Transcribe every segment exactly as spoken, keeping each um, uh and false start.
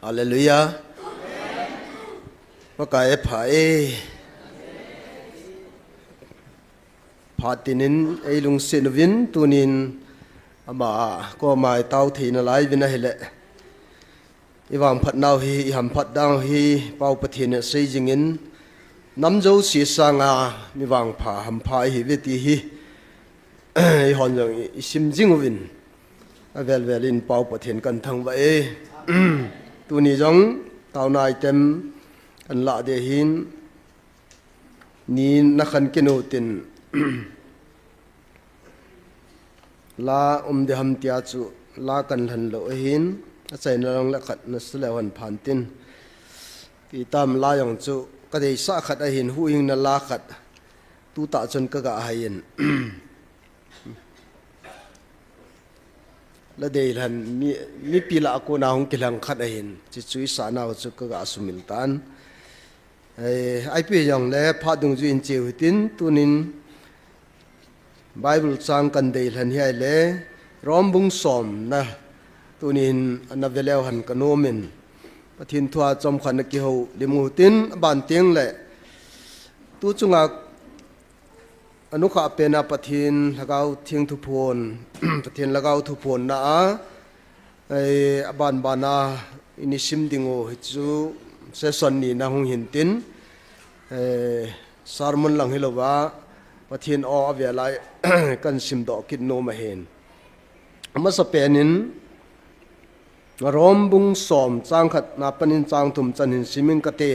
Hallelujah. Pakai pha e. Pha tinin ei lungset uvin tunin ama koma i tao theina lai uvin ahile. I vangphat nau hi, i hamphat dang hi, Pau Pathen in asei jingin, nam jouse sanga mi vangpha, hampha ihi uve ti hi, eihon jong i, i sim jing uvin, avel vel in Pau Pathen kan thangvah e. Tuni jong, taona item kan lah ding ahin, ni na khan kit u tin, la um ding ham tia chu la kan lhan lou ahin, achaina lang le khat nasa leu hen phan tin. Ti tam la jong chu ka deisah khat ahin, huhhingna la khat. Tutah chun ka ga hai in. La dei lhan mi, mipi lah a kona hung kilhang khat ahin. Chuchu i sah nau chu ka ga sumil tan. Ei, ipi jong le phat dungjui in cheu hitin tunin Bible chang kan dei lhan hi ahile Rom bung somna tunin ana ve leu hen ka nom in Pathen thu a chomkhat na kihoulim u hitin aban teng le tu chunga Anukhah pena Pathen Lhagao Theng thuphon, Pathen Lhagao thuphonna a, ei, aban bana i ni sim ding u hi chu session ni na hung hin tin, ei, sermon lang hilouva, Pathen aw a vela kan sim doh kit nom ahin. Amasa penin, Rom bung som chang khat na panin chang thum chan hin sim ing kate.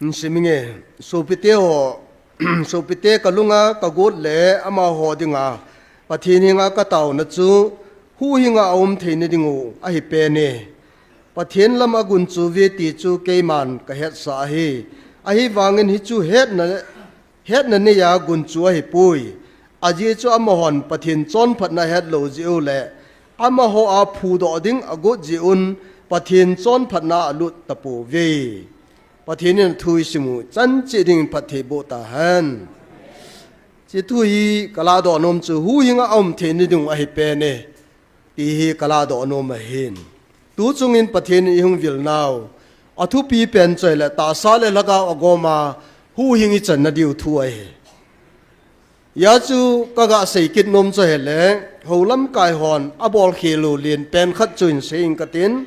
Hin sim inge, sopite ho, sopite ka lunga ka got le amaho dinga, Pathen henga ka taona chu, huhhinga a um theina ding u ahi pene. Pathen lam a gunchu uve ti chu keiman ka hetsah ahi. Ahivangin hichu hetna Hetna neiya gunchu ahipoi. Ajeh chu amahon Pathen chonphatna hetlou jeh u le, amaho a phudoh ding agot jeh un Pathen chonphatna alut tapouve. Pathen in athu isim u chan cheh dingin phatthei boh tahen. Hiche thu hi ka lahdoh nom chu huhhinga a um theina ding u ahi pene. Ti hi ka lahdoh nom ahin. Tu chungin Pathen in eihung vil nau. Athupi pen chu ahile tahsa le lhagao agoma huhhing ichanna diu thu ahi. Hijeh chun ka ga sei kit nom chu ahile, hou lamkai hon abol khel u len pen khat chu hin sei ing katin.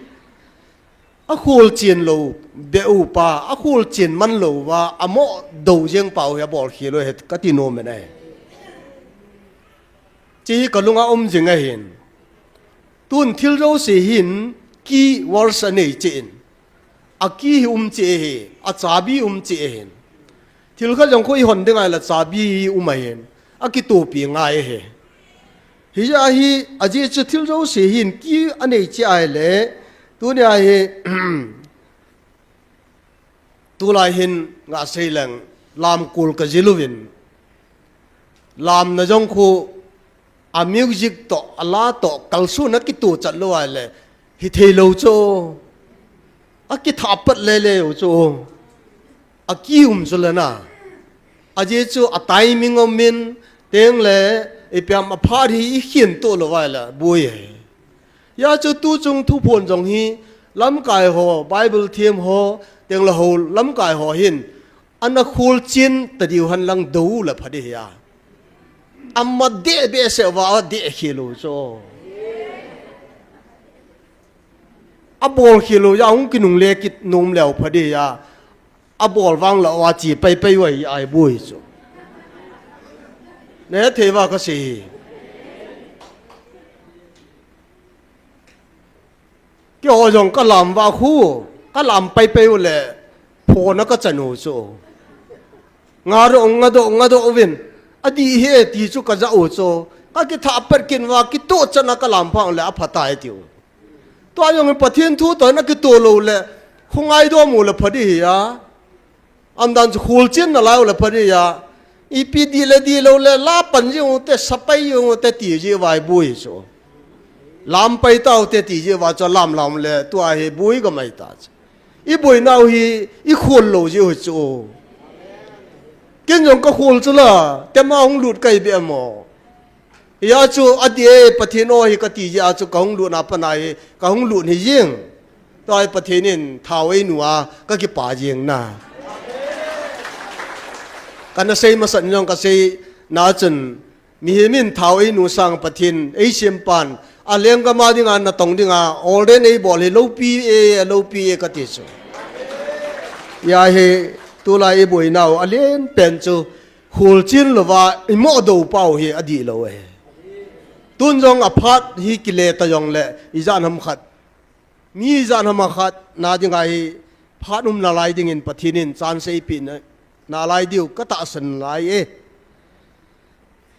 Akholchen lou, beh upa, akholchen man louva, amoh dou jeng pau hi abol khel u ahi kati nom in ahi. Hiche hi ka lunga um jing ahin. Tun thil jouse hin key words anei cheh in. A key hi um cheh ahi, a chabi um cheh ahin. Thil khat jong khu ihon ding ahile chabi hi um ahin. Akitopi ngai ahi. Hijeh hin, ajeh chu thil jouse hin key anei cheh ahile, tunia hi, Tulai hin nga sei leng lamkol ka jil uvin. Lamna jong khu a music toh, a la toh, kalsonna kitoh chat lou ahile, hithei lou chu. Akithah pat lele u chu. A key um chu le na. Ajeh chu a timing um in, teng le, ipi ham aphat hi ikhen toh lou ahile, boi e. Hijeh chun tu chung thuphon jong hi, lamkai ho, Bible them ho, teng le hou lamkai ho hin, ana kholchen ta diu hen lang dou le pha ding ahi a. Ama deh behseh uva, adeh khel u chu. Abol khel u jeh a hung kinungle kit nom leu pha ding ahi a. Abol vang la uva chi paipai uva ahi boi chu. Nahet thei uva kasei hi. Keiho jong ka lam uva khu, ka lam paipai u le, phone a ka chan u chu. Nga doh, nga doh, nga doh uvin. Adih e ti chu ka jah u chu. Ka kithah pat kit uva, kitoh chan a ka lam phat u le, apha tai tiu. Tua jong hi Pathen thu toh hin akitoh lou le, khu ngaidam u le pha ding ahi a. Aumdan chu kholchen nalai u le pha ding ahi a. Ipi dih le dih lou le, la pan jing u te, sa pai jing u te ti jeh uva ahi boi chu. Lam pai tau te ti jeh uva chu lam lam le, tua hi boi gam ahi ta chu. Iboi nau hi, ikhol lou jeh u chu. Pathen jong ka khol chu la, tema hung lut kai be mo. Hia chu adih e, Pathen o hi ka ti jeh a chu ka hung lut na pa na hi, ka hung lut hi jing. Tua hi Pathen in thao ei nu a, ka kipa jing na. Kana sei masat jong ka sei na chun, mihem in thao ei nu sang Pathen, ei siam pan, a lenggam a dinga, na tong dinga, ordain ei bol hi loupi e, loupi e ka ti chu. Hia hi, tulai i boinau, a len pen chu, Khol chin lova, i mo do pau hi adih lou e. Tun jong a phat hi kile ta jong le, i jan ham khat. Mi jan ham khat, na dinga hi phat um na lai dingin Pathen in chan sei pi na, na lai diu ka tahsan lai e.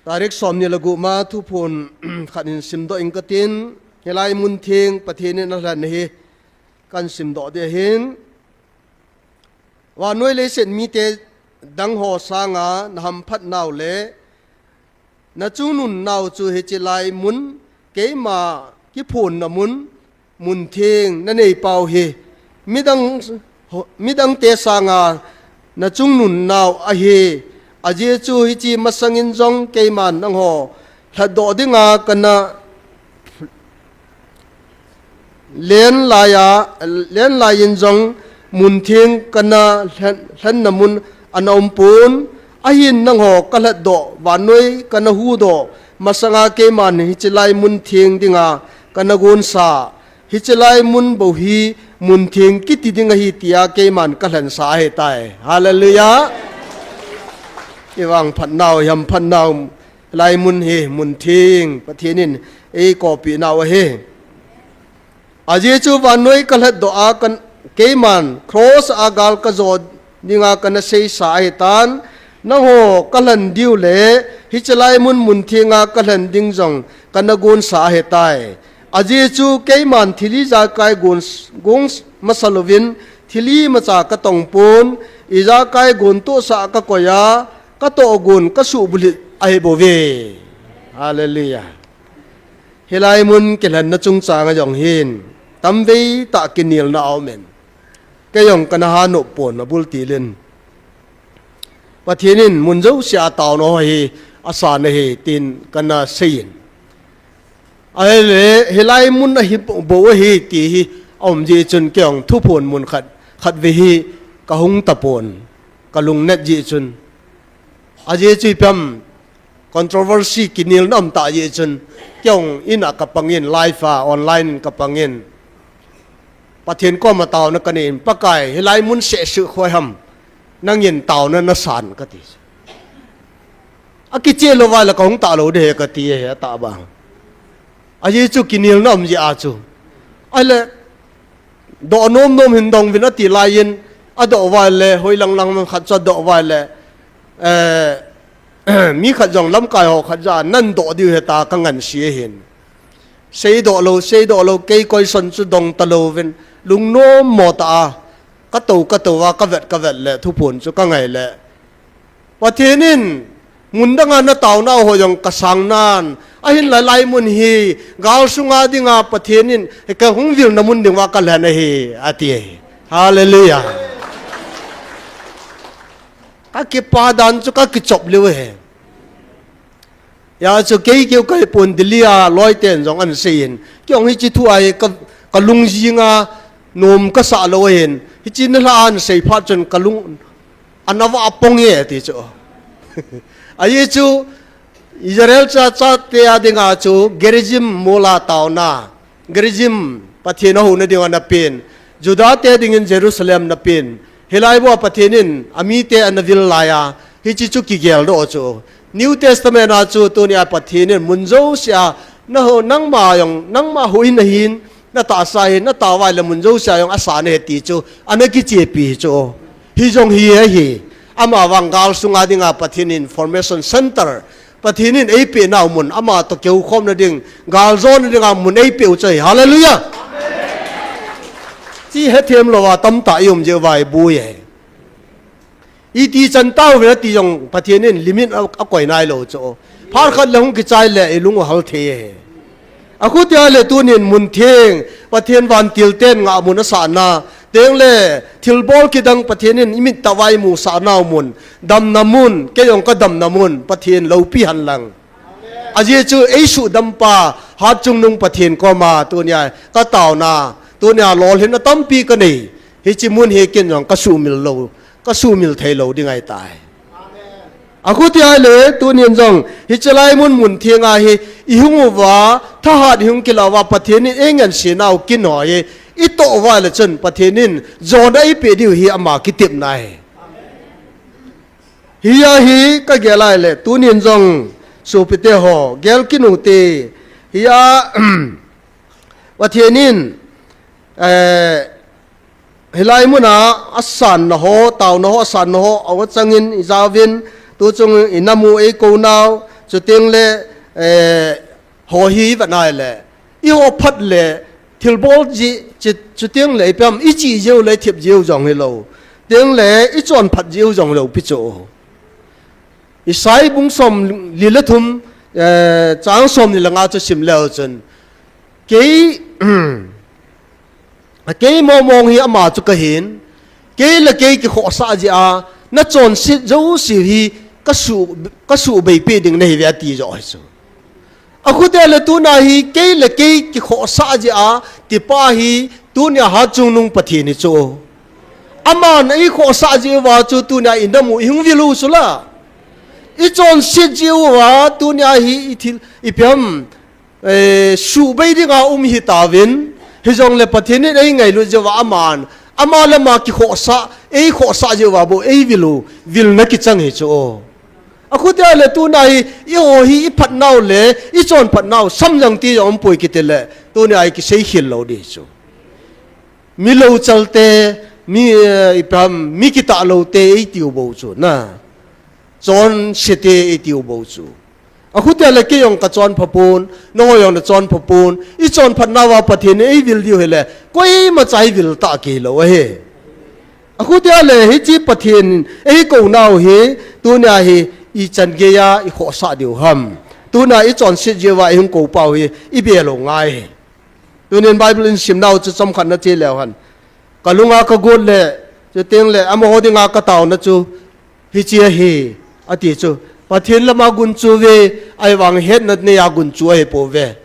Tarik som ni le gup ma thuphon khat in simdoh ing ka tin, hilai mun theng Pathen in a lhen hi kan simdoh ding ahin. Vannoi leiset mite dang ho sanga na hamphat nau le na chungnun nau chu hiche lai mun keima kiphonna mun, mun theng na nei pau hi midang, midang te sanga na chungnun nau ahi. Ajeh chu hiche masangin jong keiman nangho lhatdoh dinga kana len lai a, len lai in jong mun theng kana lhen, lhenna mun ana um pon. Ahin nangho ka lhatdoh, vannoi kana huhdoh masanga keiman hiche lai mun theng dinga kana gonsa. Hiche lai mun bou hi mun theng kiti ding ahi tia keiman ka lhensa ahi tai. Hallelujah. I vangphat nau, i hamphat nau, lai mun hi mun theng Pathen in ei kopi nau ahi. Ajeh chu vannoi ka lhatdoh a kan, keiman cross a gal ka jo dinga kana seisa ahi tan, nangho ka lhen diu le hiche lai mun mun thenga ka lhen ding jong kana gonsa ahi tai. Ajeh chu keiman thil ijakai gon, gon masa louvin thil imacha ka tong pon, ijakai gon tohsa ka koi a, ka tohgon ka suhbulhit ahi bouve. Hallelujah. Hilai mun kilhenna chungchang a jong hin tamvei tah kinelna aumin, kei jong kana hanop pon abul tilin, Pathen in mun jousea taona ho hi asan ahi tin kana seiyin. Ahile, hilai mun ahi bou ahi ti hi aum jeh chun kei jong thuphon mun khat, khatvei hi kahung tapon, kalung net jeh chun. Ajeh chu ipi ham, controversy kinelna um tah jeh chun, kei jong in a kapangin, live a, online in kapangin, Pathen koma taona kanei in, Pakai, hilai mun seh seh khoi ham, nangin taona nasan kati. Akicheh lou vai le kahung tah lou ding ahi kati ahi, atah bang. Ajeh chu kinelna um jeh a chu. Ahile, doh nom nom hin dong uvin ati laiyin, adoh vai le, hoilang lang khat chu adoh vai le, eh, mi khat jong lamkai ho khat ja, nan doh diu ahi ta ka ngansi ahin. Seidoh lou, seidoh lou, kei question chu dong talouvin, lungnom mo tah a, ka tou, ka tou a, ka vet, ka vet le, thuphon chu ka ngai le, Pathen in, mun danga na taonau ho jong kasang nan, ahinla lai mun hi, gal sunga dinga Pathen in, kahung vilna mun dinguva kalhen ahi, ati ahi. Hallelujah. Kakipa dan chu kakichop lheh e. Hia chu kei keu kahipon, Delhi a loiten jong ahin seiyin. Kei jong hiche thu a hi ka, kalung jinga nom kasah lou ahin. Hiche nilhah a ahin sei phat chun kalung ana vah pong e ti chu. Ajeh chu Israel chate a dinga chu Gerizim mol a taona. Gerizim, Pathen ahouna dinga ana pen. Juda te dingin Jerusalem ana pen. Hilai bou a Pathen in amite ana vil laiya, hiche chu kigeldoh chu. New Testament a chu tunia Pathen in mun jousea, nangho, nangma jong, nangma houin ahin, natahsa hin, nataovai le mun jousea jong asan ahi ti chu, ana kichepi chu. Hijong hi ahi. Amavang gal sunga dinga Pathen in Information Center, Pathen in eipeh nau mun, ama toh kihoukhomna ding, galjona dinga mun eipeh u chu ahi. Hallelujah. Hiche hethem louva tamtah i um jeh uva iboi e. Iti chan tauvin ati jong Pathen in limit a, akoi nailou chu. Phat khat le hung kichai le ilung u hal thei e. Akhutia le tunin mun theng, Pathen vantil ten ngahmun asahna, Tengle, thilbol kidang Pathen in imit tah uva imusah nau mun, damna mun, kei jong kadamna mun, Pathen loupi hen lang. Ajeh chu eisudam pa, Hatchungnung Pathen koma, tunia kataona, tunia lolhinna tampi kanei. Hiche mun hi ken jong kasumil lou, kasumil thei lou ding ahitai. Akhuti ahile, tunin jong, hiche lai mun mun thenga hi, ihung uva, thahat ihung kila uva, Pathen in eingansei nau kin ho hi, itoh uva le chun, Pathen in, jona eipeh diu hi ama kitepna ahi. Hia hi kagel ahile, tunin jong, sopite ho, gel kit ute, hia, Pathen in, eh, hilai muna asanna ho, taona ho, asanna ho, awa changin, ijaovin, tuchung inamu eikou nau, chutengle, eh, ho hi ivet nai le, iho phat le, thilbol ji, chi, chutengle, ipi ham, ichi jiu le, ithep jiu jong hilou. Tengle, ichonphat jiu jong lou, pi chu. Isai bung somli le thum, eh, chang somni le nga chu sim leu chun. Kei, kei mongmong hi ama chu kahin, kei le kei kikhohsah jeh a, nachonset jouse hi kasuh, kasuh beipeh ding nahiuve ati jo ahi chu. Akhuti ahile tuna hi, kei le kei kikhohsah jeh a, tipa hi, tunia Hatchungnung Pathen hi chu. Aman eikhohsah jeh uva chu, tunia inamu ihung vil u chu la. Ichonset jeh uva, tunia hi, ithil, ipi ham, eh, suhbei dinga um hitauvin, hijongle Pathen in eingailut jeh uva aman, ama le ama kikhohsah, eikhohsah jeh uva bou eivil u, vilna kichang hi chu. Akhuti ahile tuna hi, iho hi iphatnau le, ichonphatnau, samjang ti jong umpoi kiti le, tunia hi kiseikhel lou ding chu. Mi louchalte, mi, eh, ipi ham, mi kitah loute, eitiu bou chu, na. Chonsete, eitiu bou chu. Akhuti ahile kei jong kachonpha pon, nangho jong nachonpha pon, ichonphatnauva Pathen in eivil diu hile, koimacha eivil tah kei lou ahi. Akhuti ahile hiche Pathen eikou nau hi, tunia hi ichan geiya ikhohsah diu ham. Tunia ichonset jeh uva ihung kou pau hi, ibe lou ngai. Tunin Bible in simnau chu chomkhat nache leu hen. Kalunga kagot le, chutengle, amaho dinga kataona chu, hiche ahi, ati chu. Pathen lama gunchu ve, ahivang hetna neiya gunchu ahipouve.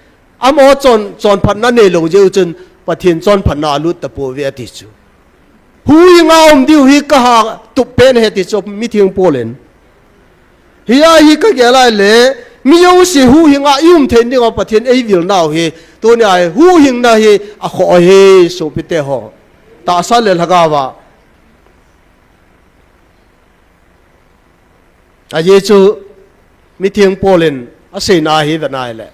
Amaho chon, chonphatna neilou jeh u chun, Pathen chonphatna alut tapouve, ati chu. Huhhinga um diu hi kaha tup pen ahi ti chu mitheng Paul in. Hia hi kagel ahile, mi jouse huhhinga i um thei dinga Pathen eivilnau hi, tunia hi huhhingna hi akhoh ahi sopite ho. Tahsa le lhagaova. Ajeh chu mitheng Paul in aseina hi vet nai le.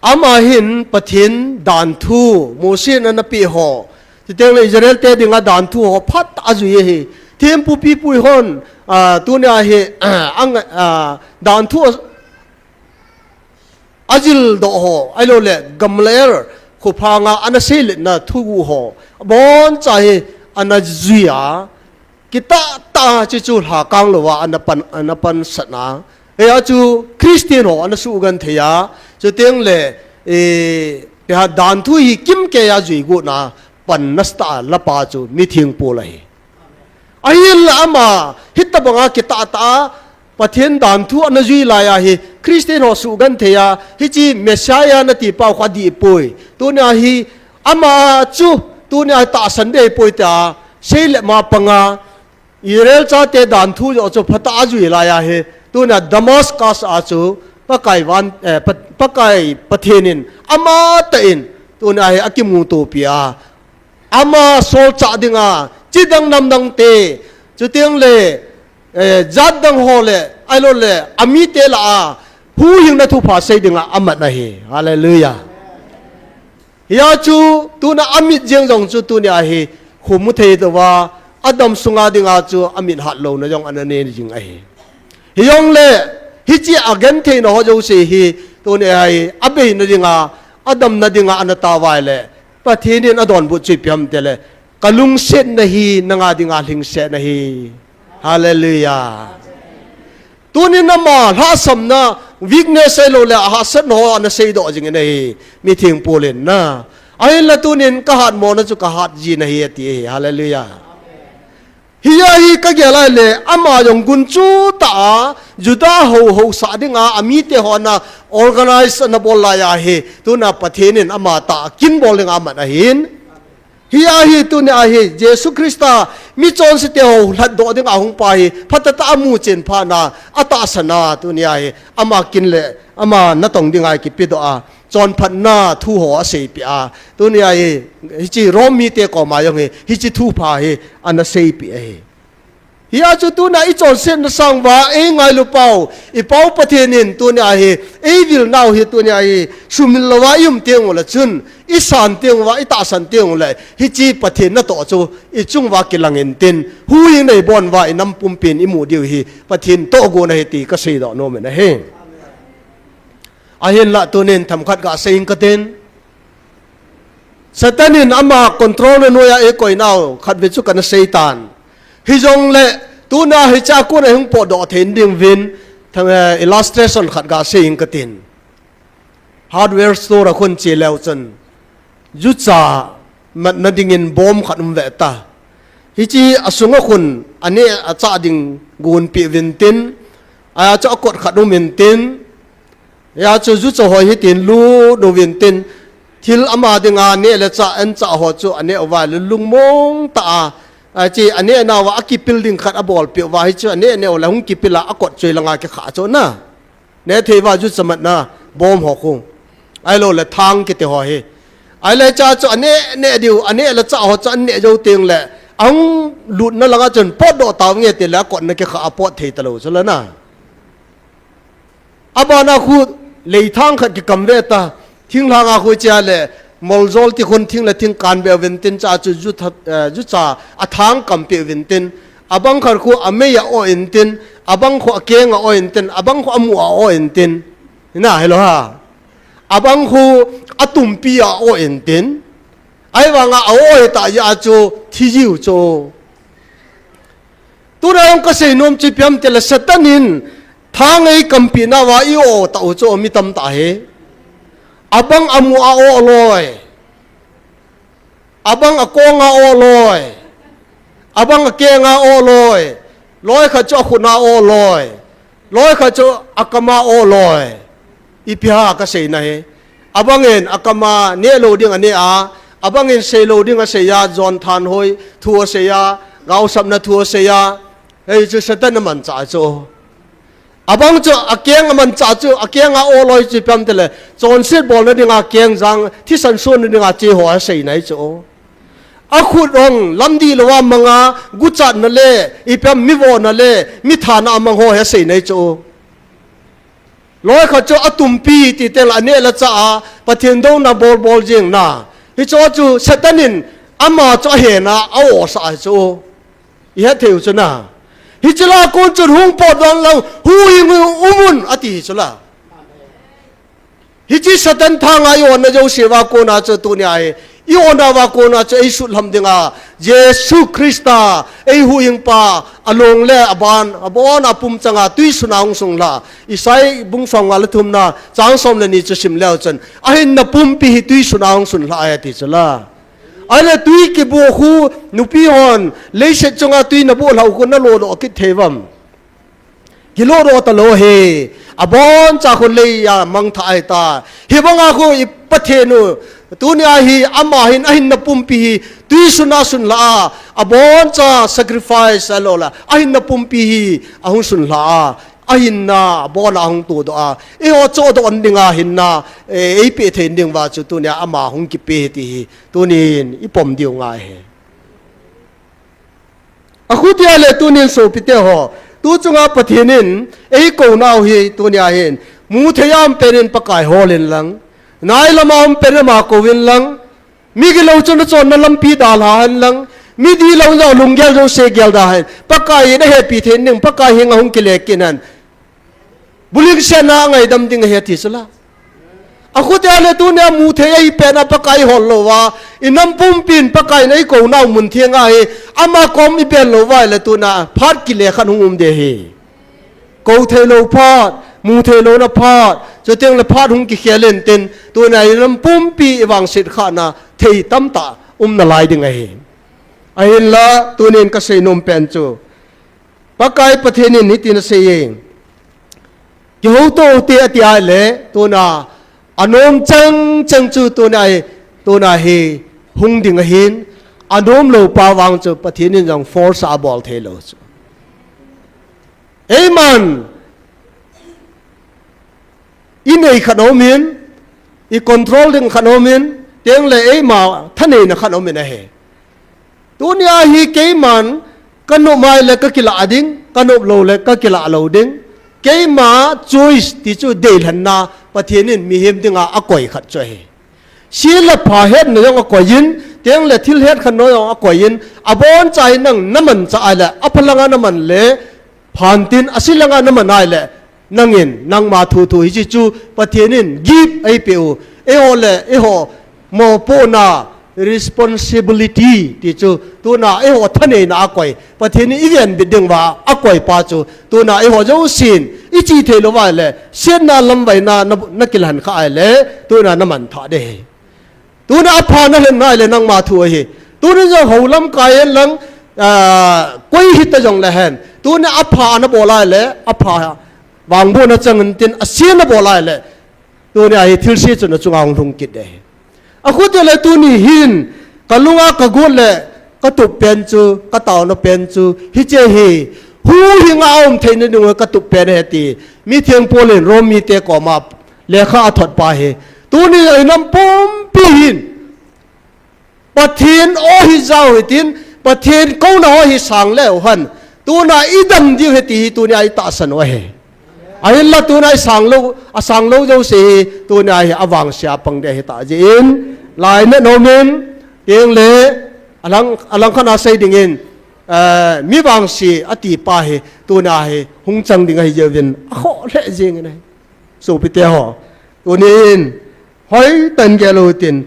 Ama hin Pathen danthu, Mose in anapeh ho. Chutengle Israel te dinga danthu ho phatah a ajui ahi. Thempu pipui hon, ah, tunia hi, ah, ang, ah, danthu a, ajildoh ho, ahilouleh Gamaliel khophanga anaseiletna thuguh ho. Aboncha hi anajui a, kitah tah a chuchu lhakang louva anapan, anapansatna. Hia chu Christian ho anasuhgenthei a, chutengle, eh, ipi ham danthu hi kimkeiya jui gotna pan nasatah a lapa chu mitheng Paul ahi. Ahinla ama, hitobanga kitah tah a, Pathen danthu anajui laiya hi, Christian ho suhgenthei a, hiche Messiah nati pau kha adih poi. Tunia hi, ama chu, tunia hi tahsan ding ahipoi tia, seile ma panga, Israel chate danthu joh chu phatah a ajui laiya hi, tunia Damascus a chu, Pakai van, eh, Pa-, Pakai Pathen in, amatah in, tunia hi akimutopi a, ama solchah dinga, chidang namdang te, chutengle, eh, jatdang ho le, ahilouleh, amite lah a, huhhingna thupha sei dinga amat ahi. Hallelujah. Hia chu, tuna amit jeng jong chu tunia hi, khomu thei louva, adam sunga dinga chu amit hat louna jong ananei jing ahi. Hijongle, hiche agentheina ho jouse hi, tunia hi, abeina dinga, adamna dinga anatao uva ahile, Pathen in adonbut chu ipi ham itile, kalungsetna hi, nanga dinga lhingsetna ahi. Hallelujah. Tunin ama lhahsamna, weakness ahilouleh, ahahsatna ho anaseidoh jingin ahi, mitheng Paul in na. Ahinla tunin kahatmona chu kahat jin ahi ati ahi. Hallelujah. Hia hi kagel a le ama jong gunchu tah a Juda ho housah dinga amite ho ana organize ana bol lai ahi. Tuna Pathen in ama tah a kin bol dinga aman ahin. Hia hi tunia hi Jesu Christa michonse te ho lhatdoh dinga hung pa hi phatah tah a amu chen phat na atahsan a tunia hi ama kin le ama natong dinga kipedoh a chonphatna thu ho aseipeh a. Tunia hi, hiche Rom mite koma jong hi, hiche thupha hi, ana seipeh ahi. Hia chu tuna ichonsetna sanga, eingailu pau, i Pau Pathen in tunia hi, eivil nau hi tunia hi, sumil louva i um teng ule chun, i san teng uva, i tahsan teng ule, hiche Pathen natoh chu, i chung uva kilang intin, huhhing nei bon uva, i nam pumpin i mu diu hi, Pathen tohgon ahi ti kaseidoh nom in ahi. Ahinla tunin themkhat gasei ing katin. Satan in ama control na noiya eikoi nau khatvei chu kana seitan. Hijongle, tuna hiche a kon a hung potdoh thei ding uvin, tham, eh, illustration khat gasei ing katin. Hardware store a kon che leu chun. Jucha matna dingin bom khat um ve ta. Hiche asunga kon aneh achah ding gonpeh uvin tin. Achu akot khat um intin. Hia chu jucha hoi hitin lut uvin tin, thil ama dinga neh le chah, an chah ho chu aneh uva lungmong tah a, ache aneh nauva akipil ding khat abolpeh uva hichu aneh neh ule hung kipil a akot chu ilanga kikha chu na. Neh thei uva jucha matna bom ho khu. Ahilou le thang kiti ho hi. Ahile cha chu aneh neh diu, aneh le chah ho chu aneh jou teng le, ahung lutna langa chun potdoh tau nge ti le akotna kikha a pot thei talou chu la na. Abana khu leithang khat kikam ve ta, thinglhang a khu chia le, moljol ti khun thing le thing kan be uvin tin cha chu ju tha, eh, jucha athang kampeh uvin tin, abang khat khu amei a o intin, abang khu akeng a o intin, abang khu amu a o intin. Hina, hello ha. Abang khu atumpi a o intin. Ahivanga a o hita jeh a chu thi jiu chu. Tuna jong kasei nom chu ipi ham tile Satan in thang eikampeh nauva i o tau chu mi tamtah hi. Abang amu a o loi. Abang akong a o loi. Abang akeng a o loi. Loi khat chu akhut a o loi. Loi khat chu akam a o loi. Ipi ham kasei na hi. Abang in akam a neh lou ding aneh a. Abang in sei lou ding asei a, jon thanhoi thu asei a, gaosapna thu asei a. Hichu Satan amanchah chu. Abang chu akeng amanchah chu, akeng a o loi chu ipi ham tile, chonset bolna dinga keng jang, thisan sonna dinga che ho asei na hi chu. Akhut jong lamdih louva manga, guchatna le, ipi ham mi vona le, mi thana a mang ho hi asei na hi chu. Loi khat chu atumpi ti teng le aneh le chah a, Pathen douna bol bol jing na. Hichu chu Satan in ama chu ahena, a osah hi chu. I het thei u chu na. Hiche la kon chun hung potdoh un lang, huhhing umun ati hi chu la. Hiche Satan thanga i onna jouse uva kona chu tunia hi, i onna uva kona chu eisutlham dinga, Jesu Christa, eihuhhingpa, along le aban, abon a pum changa, tuisun a hung sunglha. Isai bung somnga le thumna, chang som le ni chu sim leu chun, ahinna pumpi hi tuisun a hung sunlha ahi ati chu la. Ahile tui kiboh khu, nupi hon, leiset chunga tui naboh lhau khu nalodoh kit thei uvam. Kilodoh talou hi, aboncha khu leiya mangthah ahitai. Hibanga khu i Pathen u, tunia hi ama hin ahinna pumpi hi, tuisun a sunlha a, aboncha sacrifice alou la, ahinna pumpi hi, ahung sunlha a, ahinna, abon a ahung todoh a, eiho chohdoh dinga hinna, eh, eipeh thei ding uva chu tunia ama hung kipe hi ti hi, tunin ipom diu ngai hi. Akhutia le tunin sopite ho, tu chunga Pathen in eikou nau hi tunia hin, mu thei a um pen in Pakai hol in lang, nai lama um pen in ama kou in lang, migilou chun achonna lampi dalha hen lang, midihlou jong lunggel jouse gelda hen, Pakai in ahepi thei ding, Pakai henga hung kile kit hen. Bulim siatna a ngaidam ding ahi ati chu la. Akhutia le tunia mu thei ahi pen a Pakai hol louva, i nam pumpin Pakai in eikou nau mun thenga hi, ama kom ibel louva le tunia phat kile khat hung um ding ahi. Kou theilou phat, mu theilouna phat, chuteng le phat hung kikhel intin, tunia i nam pumpi i vangset khahna, thei tamtah um nalai ding ahi. Ahinla, tunin kasei nom pen chu, Pakai Pathen in hitin asei e. Kihouto ute ati ahile, tuna anom chang chang chu tuna hi, tuna hi hung ding ahin, anom lou pa vang chu Pathen in jong force a abol thei lou chu. Eiman, inei khat aumin, i control ding khat aumin, tengle eima thaneina khat aumin ahi. Tunia hi keiman, kanop mai le kakilah ding, kanop lou le kakilah lou ding. Keima choice ti chu deilhenna Pathen in mihem dinga akoi khat chu ahi. Sil le pha hetna jong akoiyin, tengle thil hetkhenna jong akoiyin, aboncha hi nang namanchah ahile, apha langa naman le, phantin, asil langa naman ahile, nangin, nangma thuthu hiche chu Pathen in gift eipeh u, eiho le, eiho mopohna responsibility ti chu, tuna eiho thaneina akoi, Pathen in ivenbit dinguva akoi pa chu, tuna eiho jousen, iche thei louva ahile, siatna lamvaina na, nakilhen kha ahile, tuna namanthah ding ahi. Tuna apha nalhen nai le nangma thu ahi. Tuni jong houlam kai hen lang, ah, koi hita jongle hen. Tuni apha nabol ahile, apha vangbohna chang intin, asia nabol ahile. Tuni ahi thilse chu nachunga hung lhung kit ding ahi. Akhuti le tuni hin, kalunga kagot le, katup pen chu, kataona pen chu, hiche hi, huhhinga aum theina dinga katup pen ahi ti. Mitheng Paul in Rom mite koma lekha athot pa hi. Tuni a inam pumpi hin, Pathen aw hi jao hitin, Pathen kouna ho hi sang leu hen. Tuna idam diu ahi ti hi tunia itahsan u ahi. Ahinla tuna isang lou, asang lou jouse hi, tunia hi avangse a pang ding ahi tah jeh in, lainat nomin, tengle, alang, alangkhat a sei dingin, eh, mi vangse ati pa hi, tunia hi, hung chang ding ahi jeh uvin, akhoh lheh jeng in ahi. Sopite ho. Tunin, hoitah in gel utin,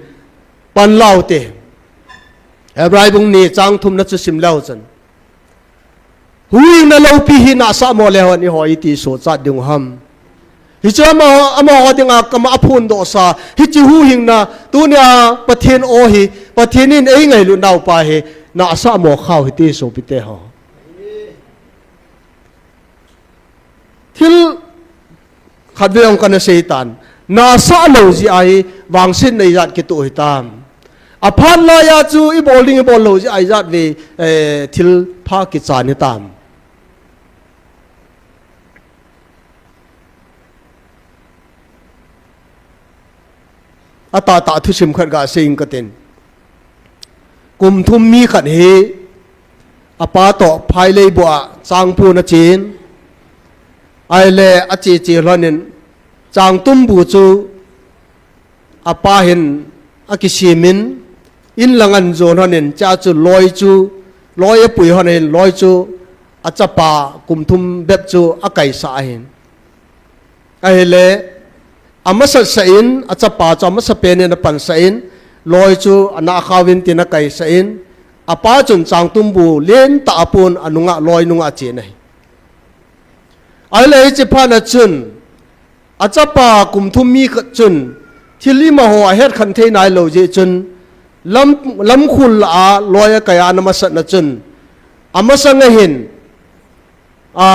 pan laute. Hebrai bung ni chang thumna chu sim leu chun. Huhhingna loupi hi nahsah mo leu hen eiho iti sochat diu ham. Hichu amaho, amaho dinga kama aphondoh sa. Hiche huhhingna, tunia Pathen aw hi, Pathen in eingailut naupa hi, nahsah mo khau hite sopite ho. Thil khatvei jong kana seitan. Nahsah lou jeh a hi vangsetna ijat kitoh hitam. Aphat laiya chu ibol ding ibol lou jeh a ijat vei, eh, thil pha kichan hitam. Atahtah thusim khat gasei ing katin. Kum thum mi khat hi apa toh phaileibu a changpon achen. Ahile ache che lhonin changtumbu chu apa hin akisemin, in lang ahin jon lhonin, chua chu loi chu, loi apui lhonin, loi chu achapa kum thum bep chu akaisah ahin. Ahile, amasapen in, achapa chu amasapen in apansah in, loi chu anahkhao vin tin akaisah in, apa chun changtumbu lentah apon anunga, loi nunga achen ahi. Ahile hiche phat a chun, achapa kum thum mi khat chun, thil imaho ahetkhen thei nailou jeh chun, lam, lamkhul lah a loi akai a ana masatna chun, amasang ahin, a,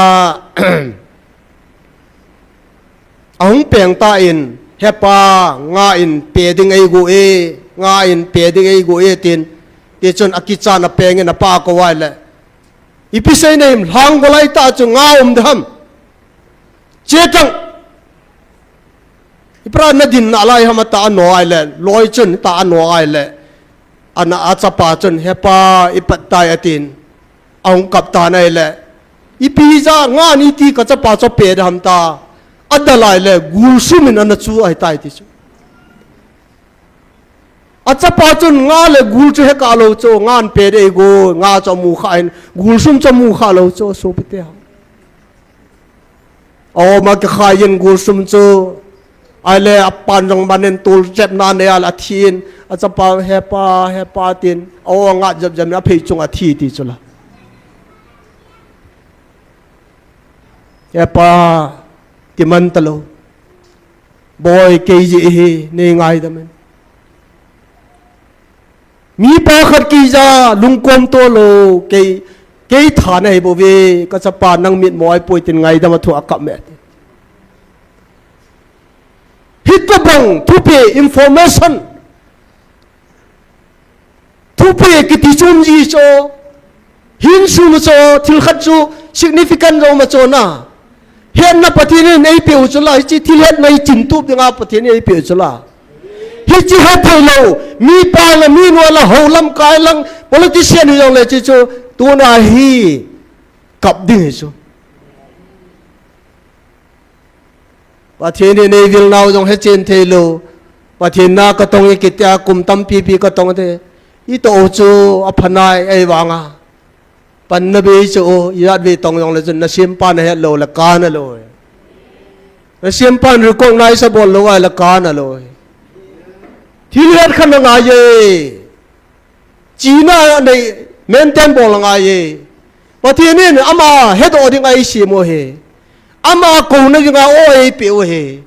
ahung peng tan, "Hepa, nga in pe ding eigo e, nga in pe ding eigo e," tin, tichun akichan apeng in apa akou ahile, "Ipi seina him, lhang golai tah chu nga um ding ham? Che tang. Ipi dinga nadin nalai ham?" ati a ano ahile, loi chun ati a ano ahile, ana achapa chun, "Hepa, ipat tai," atin, ahung kap tan ahile, "Ipi jeh a nga in iti kachapa chu pe ding ham?" ati a adalai le, gulsum in ana chu ahitai ti chu. Achapa chun nga le gul chu hekah lou chu, nga in pe ding eigo, nga chu amu kha in, gulsum chu amu kha lou chu, sopite ho. Aoma kikhai in gulsum chu, ahile apan jong man in tol jep na nei ahile athi in, achapa, "Hepa, hepa," tin, aoma nga jep jep in aphei chung athi ti chu la. "Hepa, ti man talou. Boi, kei jeh hi, nei ngaidam in." Mipa khat kija lungkom to lou, kei, kei tha nahi bouve, ka chapa nang mitmo ahipoi tin ngaidam a thu akap me. Hitobang thupi information. Thupi kiti chu um ji chu. Hin sum chu, thil khat chu significant jong ma chu na. Hetna Pathen in eipeh u chu la, hiche thil hetna hi chin tup dinga Pathen in eipeh u chu la. Hiche hethei lou, mipa la, minu la, hou lamkai lang, politician hi jong le hiche chu, tuna hi kap ding hi chu. Pathen in eivil nau jong hechen thei lou. Pathen na katong e kiti a kum tampi pi katong te. Itoh u chu aphanai ei vanga. Panna bei chu o, ijat vei tong jong le chun nasempa nahet lou le kana lou. Nasempa in recognize abol lou a le kana lou. Thil het khat na ngai e. China nei maintain bol ngai e. Pathen in ama hedoh ding a eisem u ahi. Ama kouna dinga o eipeh u ahi.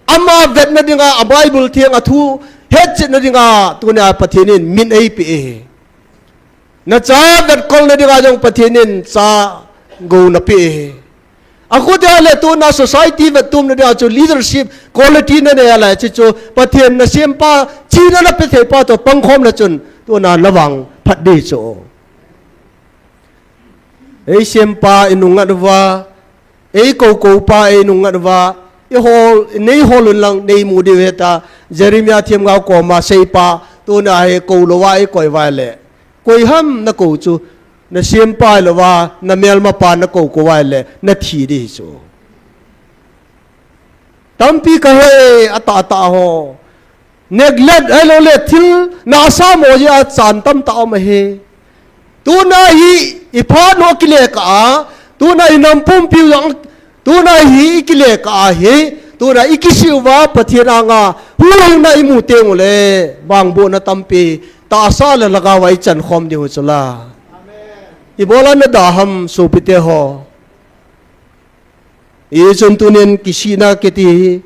Ama vetna dinga a Bible theng a thu hetchetna dinga tunia Pathen in min eipeh e. Nacha vetkolna dinga jong Pathen in cha gou napeh e. Akhutia le tuna society vettuamna dinga chu leadership quality nanei a le hiche chu Pathen nasempa china napeh thei pa toh pangkhomna chun tuna navang phat ding chu. Eisempa inungngat uva, eikoukou pa einungngat uva, ihol, neihol un lang neimu diu heta, Jeremiah themgao koma seipa, tuna hi kou louva eikoi uva le. Koi ham nakou chu, nasempa hilouva, namelmapa nakou kou uva le, nathi ding hi chu. Tampi kahe, atah atah ho. Neglect ahilou le thil nasa mo jeh a chan tamtah um ahi. Tuna hi iphat u akile kah a, tuna hi nampumpiu jong, tuna hi ikile kah a hi, tuna ikisih uva Pathen anga huhhingna imu teng ule, vangbohna tampi tahsa le lhagao a ichan khom ding u chu la. Ibola nada ham sopite ho. Hichun tunin kisihna kiti hi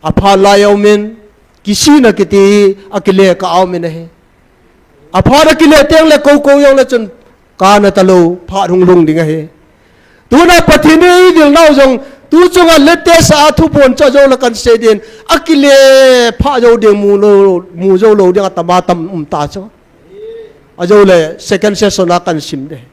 aphat lai a um in, kisihna kiti hi akile kah a um in ahi. Aphat akile teng le koukou jong le chun kana talou, phat hung lhung ding ahi. Tuna Pathen in eivil nau jong, tu chunga latest a thuphon chu ajou le kansei din, akile phat jou ding mu lou, mu jou lou ding atama tam um ta chu. Ajou le second session a kansim ding.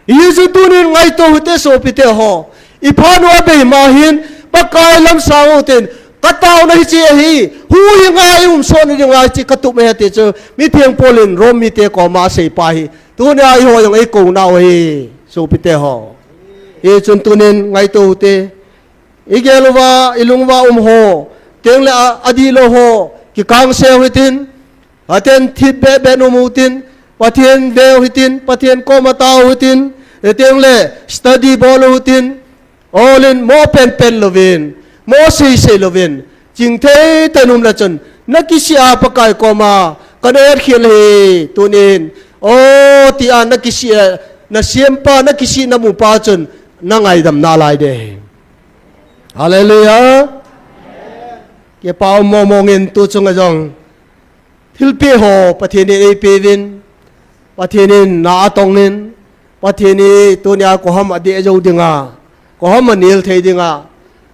Hichu tunin ngaito hite sopite ho. Iphat u abei ma hin, Pakai lam sang u tin, kataona hiche ahi, huhhinga ium sot na dinga hiche katup ahi ti chu, mitheng Paul in Rom mite koma asei pa hi. Tunia eiho jong eikouna u ahi, sopite ho. Hichun tunin ngaito hite. Igel uva, ilung uva um ho, teng le a, adihlou ho, kikangse u hitin, Pathen thip beh beh um u hitin, Pathen ve u hitin, Pathen koma tao u hitin, teng le study bol u hitin, olin mo penpen louvin, mo seisei louvin, chingthei tah in um le chun, nakisih a Pakai koma kana etkhel e, tunin, o, tia nakisih a, nasempa, nakisih namu pa chun, nangaidam nalai ding. Hallelujah. Kipa um mong mong in tu chunga jong. Thilpeh ho Pathen in eipeuvin. Pathen in na atongin. Pathen in tunia koi ham adeh jou dinga. Koi ham anel thei dinga.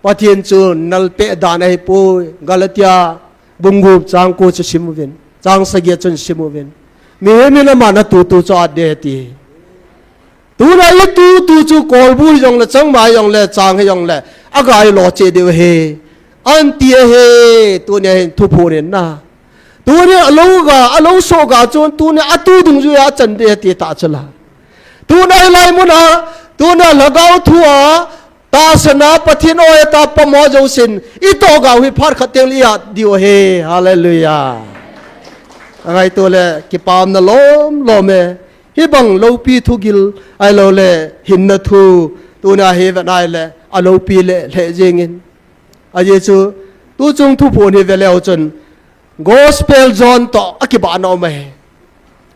Pathen chu nalpeh dan ahipoi. Galatia bung gup chang ko chu sim uvin. Chang sagi a chun sim uvin. Mihem in ama na tutu chu adeh ti. Tuna itutu chu kolbu hijongle, changmai hijongle, chang hijongle, agailo cheh diu ahi. Anti ahi, tunia hin thuphon in na. Tunia alou ga, alou soh ga chun, tunia atu dungjuia achan ding ahi ti tah chu la. Tuna hilai muna, tuna lhagao thua, tahsana Pathen oi tah pamo jousen, itoh gau hi phat khat teng le iat diu ahi. Hallelujah. Angaito le, kipamna lom lom e. Hibang loupi thugil, ahilouleh, hinna thu, tuna hi vet nai le, aloupi le, lheh jingin. Ajeh chu, tuchung thuphon hi veleu chun, Gospel John toh, akibahna um ahi.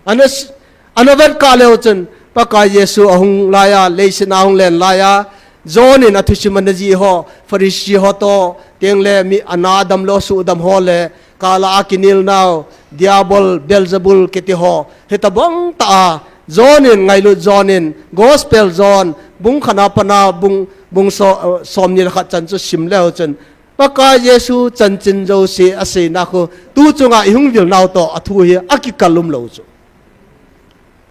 Ana s-, ana vet kah leu chun, Pakai Jesu ahung laiya, leiset a ahung len laiya, John in athusim ana jih ho, Pharisee ho toh, teng le mi ana damlou, suhdam ho le, kala akinel nau, Diabol, Beelzebul kiti ho, hitabang ta a, John in, ngailut John in, Gospel John, bung khat a pat a, bung, bung so, eh, som ni le khat chan chu sim leu chun, Pakai Jesu chanchin jouse aseina khu, tu chunga ihung vil nau toh, athu hi akikal um lou chu.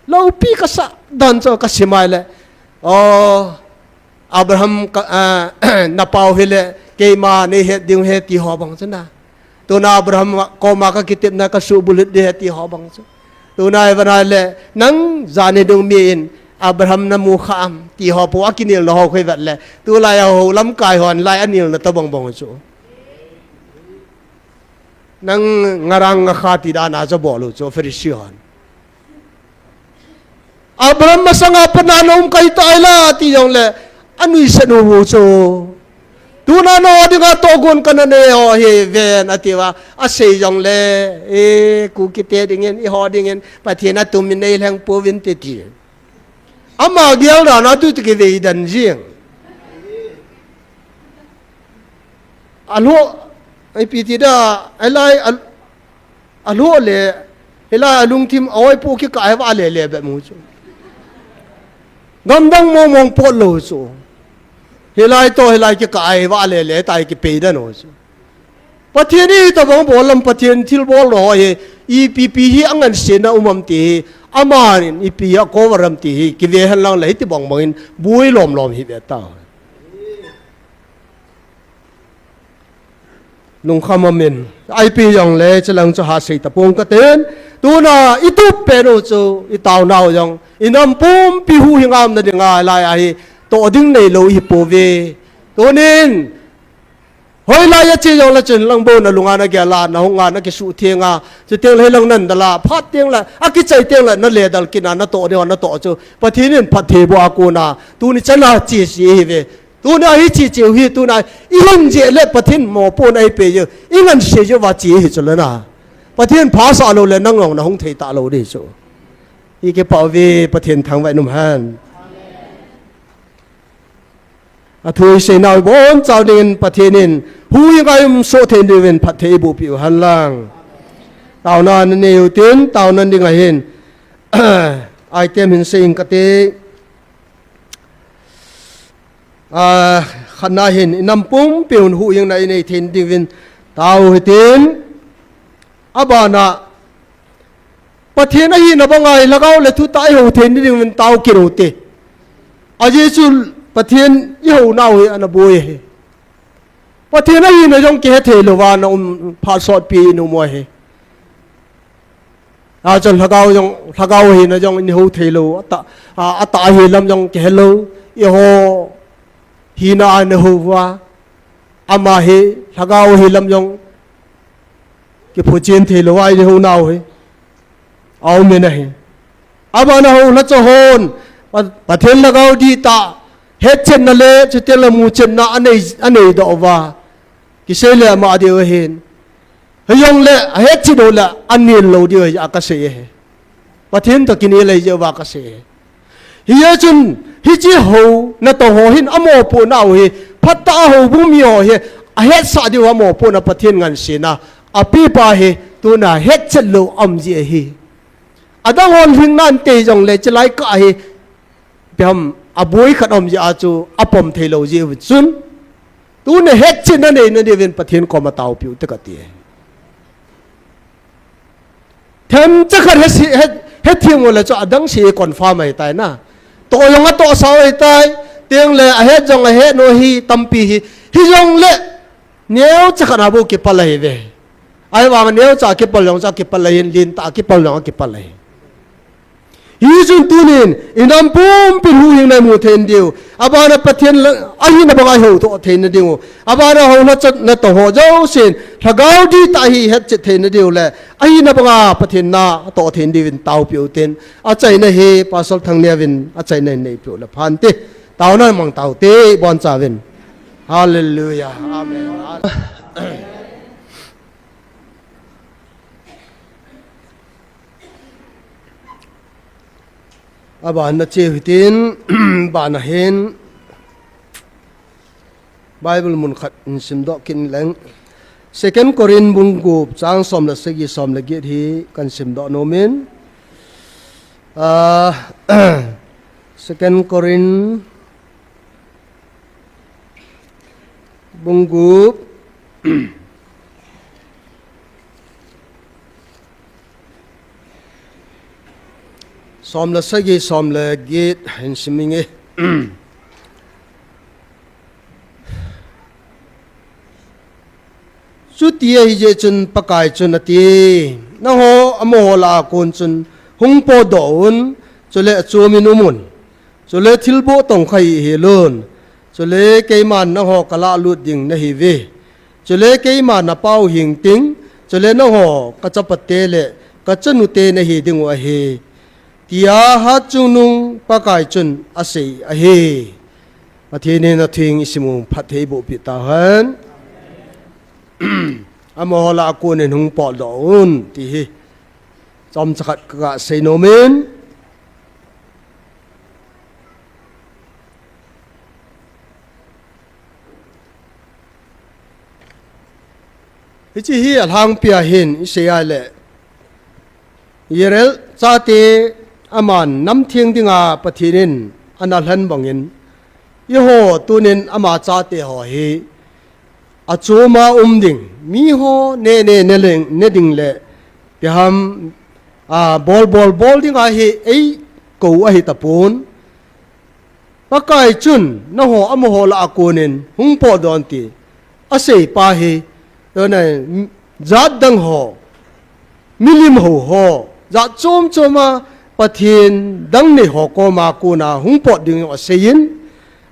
Loupi kasa dan chu kasim a ahile, o, Abraham ka, ah, na pau hi le, keima nei het ding ahi ti ho bang chu na. Tuna Abraham koma ka kitepna ka subulhit ding ahi ti ho bang chu. Tuna i vana le, nang jani dung mi in Abraham na mu kha am ti ho po a kinelna ho khu i vet le. Tulai a ho lamkai hon lai anelna tabang bang chu. Nang ngarang ngakha ti dan a chu bol u chu Pharisee hon. Abraham masanga pat na na um kahi tai la, ati jong le, anuisat u chu. Tuna na dinga tohgon kana nei u ahi ven, ati uva, asei jong le, e, Kuki te dingin, eiho dingin, Pathen a tumin nei lheng pouvin te ti. Ama gel dan a tu ti kivei dan jing. Alou, ipi ti da, alai, al-, Alou le, hilai alungthim a oi pu kikah a va le le be mu chu. Gamdang mong mong pot lou chu. Hilai toh, hilai kikah a va le le tai kipei dan u chu. Pathen hi tabang bol lam Pathen thilbol lou hi, ipi pi hi angansena um am ti hi, aman ipi a kovaram ti hi, kive hen lang le hiti bang bang in, bui lom lom hi ve ta. Lungkham amin. Ipi jong le, chulang chu ha sei tapong katin. Tuna, i tup pen u chu, i tauna u jong. I nam pumpi huhhing a umna dinga, lai ahi. Toh ding neilou ihi pouve. Tunin, hoilai a che jong le chun lang bou na lunga na gel a, na hung a, na kisuh theng a. Chuteng le lang nan dal a, phat teng le, akichai teng le, na le dal kit a, na toh ding a, na toh chu. Pathen in phatthei boh a kona. Tuni chan a che si ihi ve. Tuna hiche cheu hi, tuna i hin jeh le Pathen mopohna eipeh jeh, i nganse jeh uva che hi chu le na. Pathen phasah lou le nang jong na hung thei talou ding chu. I kipah uve Pathen thangvah in um hen. Athu i seinau i bonchau dingin Pathen in huhhing a i um soh thei diuvin phatthei eiboh peh u hen lang. Taona na nei u tin, taona ding ahin. Item hin sei ing kate. A, khatna hin, i nam pumpi un huhhingna i nei thei diuvin tao hitin, abana, Pathen ahina banga i lhagao le thutah i hou thei diuvin tao kit u te. Ajeh chu Pathen i hounau hi ana boi ahi. Pathen ahina jong kihe thei louva na um phat sotpi in um u ahi. Achun lhagao jong, lhagao hina jong in hou thei lou, atah, a, atah ahi lam jong kihe lou, eiho hina a na hou uva, ama hi lhagao hi lam jong kiphut chen thei lou, a i hounau hi, aum in ahi. Abana hou lhacha hon, Pa-, Pathen lhagao dihtah, hetchetna le, chuteng le muchetna anei, anei doh uva, kisei le ama diu ahin. Hijongle, ahetchet u le, anel lou diu ahi, a kasei ahi. Pathen toh kinel ahi jeh uva kasei ahi. Hijeh chun, hiche hou, natoh ho hin, amopohnau hi, phatah a houbung mi ho hi, ahetsah diu amopohna Pathen ngansena, apepa hi, tuna hetchet lou um ji ahi. Adang hon lhingnan tei jongle, chilai kah hi, Ipi ham, aboi khat um jeh a chu apom thei lou jeh u chun. Tuna hetchetna neina diuvin Pathen koma taopiu te kati. Themcha khat he si, he, hethem u le chu adang si confirm ahi tai na. Toh jong atohsa u ahi tai, teng le ahet jong ahet u hi tampi hi. Hijongle, neocha khat a bou kipal ahi ve. Ahivang neocha kipal jong chu akipal ahin, lentah kipal jong akipal ahi. Hichun tunin, i nam pumpin huhhingna i mu thei diu. Abana Pathen la, ahina banga i hou thei na diu. Abana hou lhacha natoh ho jousen, lhagao dihtah hi hetchet thei na diu le. Ahina banga Pathen natoh thei diuvin taopiu tin. Achaina hi, Pastor Thangneo vin, achaina hi neipiu le phante. Taona mang taute, ibonchauvin. Hallelujah. Amen. Abana che u hitin, bana hin, Bible mun khat in simdoh kit leng. Second Corinth bung gup chang som le sagi som le get hi kan sim doh nom in. Ah, Second Corinth bung gup som le sagi som le get hin sim inge. Chuti ahi jeh chun Pakai chun ati, nangho amaho lah a kon chun hung potdoh un, chule achom in um un, chule thilboh tongkha hih hel un, chule keiman nangho kalah lut ding nahiuve, chule keiman napau hing ting, chule nangho kachapate le kachanute nahi dingu ahi, tia hatchungnung Pakai chun asei ahi. Pathen in atheng isim u phatthei boh peh tahen. Amaho lah a kon in hung potdoh un ti hi chomcha khat ka sei nom in. Hiche hi alhangpi a hin isei a le, Israel chate aman nam theng dinga Pathen in ana lhen bangin, eiho tunin ama chate ho hi achom a um ding, miho ne ne ne leng, ne ding le, ipi ham, a, bol bol bol dinga hi eikou ahi tapon. Pakai chun nangho amaho lah a kon in hung potdoh un ti asei pa hi, tuna jat dang ho, milim hou ho, jat chom chom a Pathen dang nei ho koma kon a hung pot ding asei in,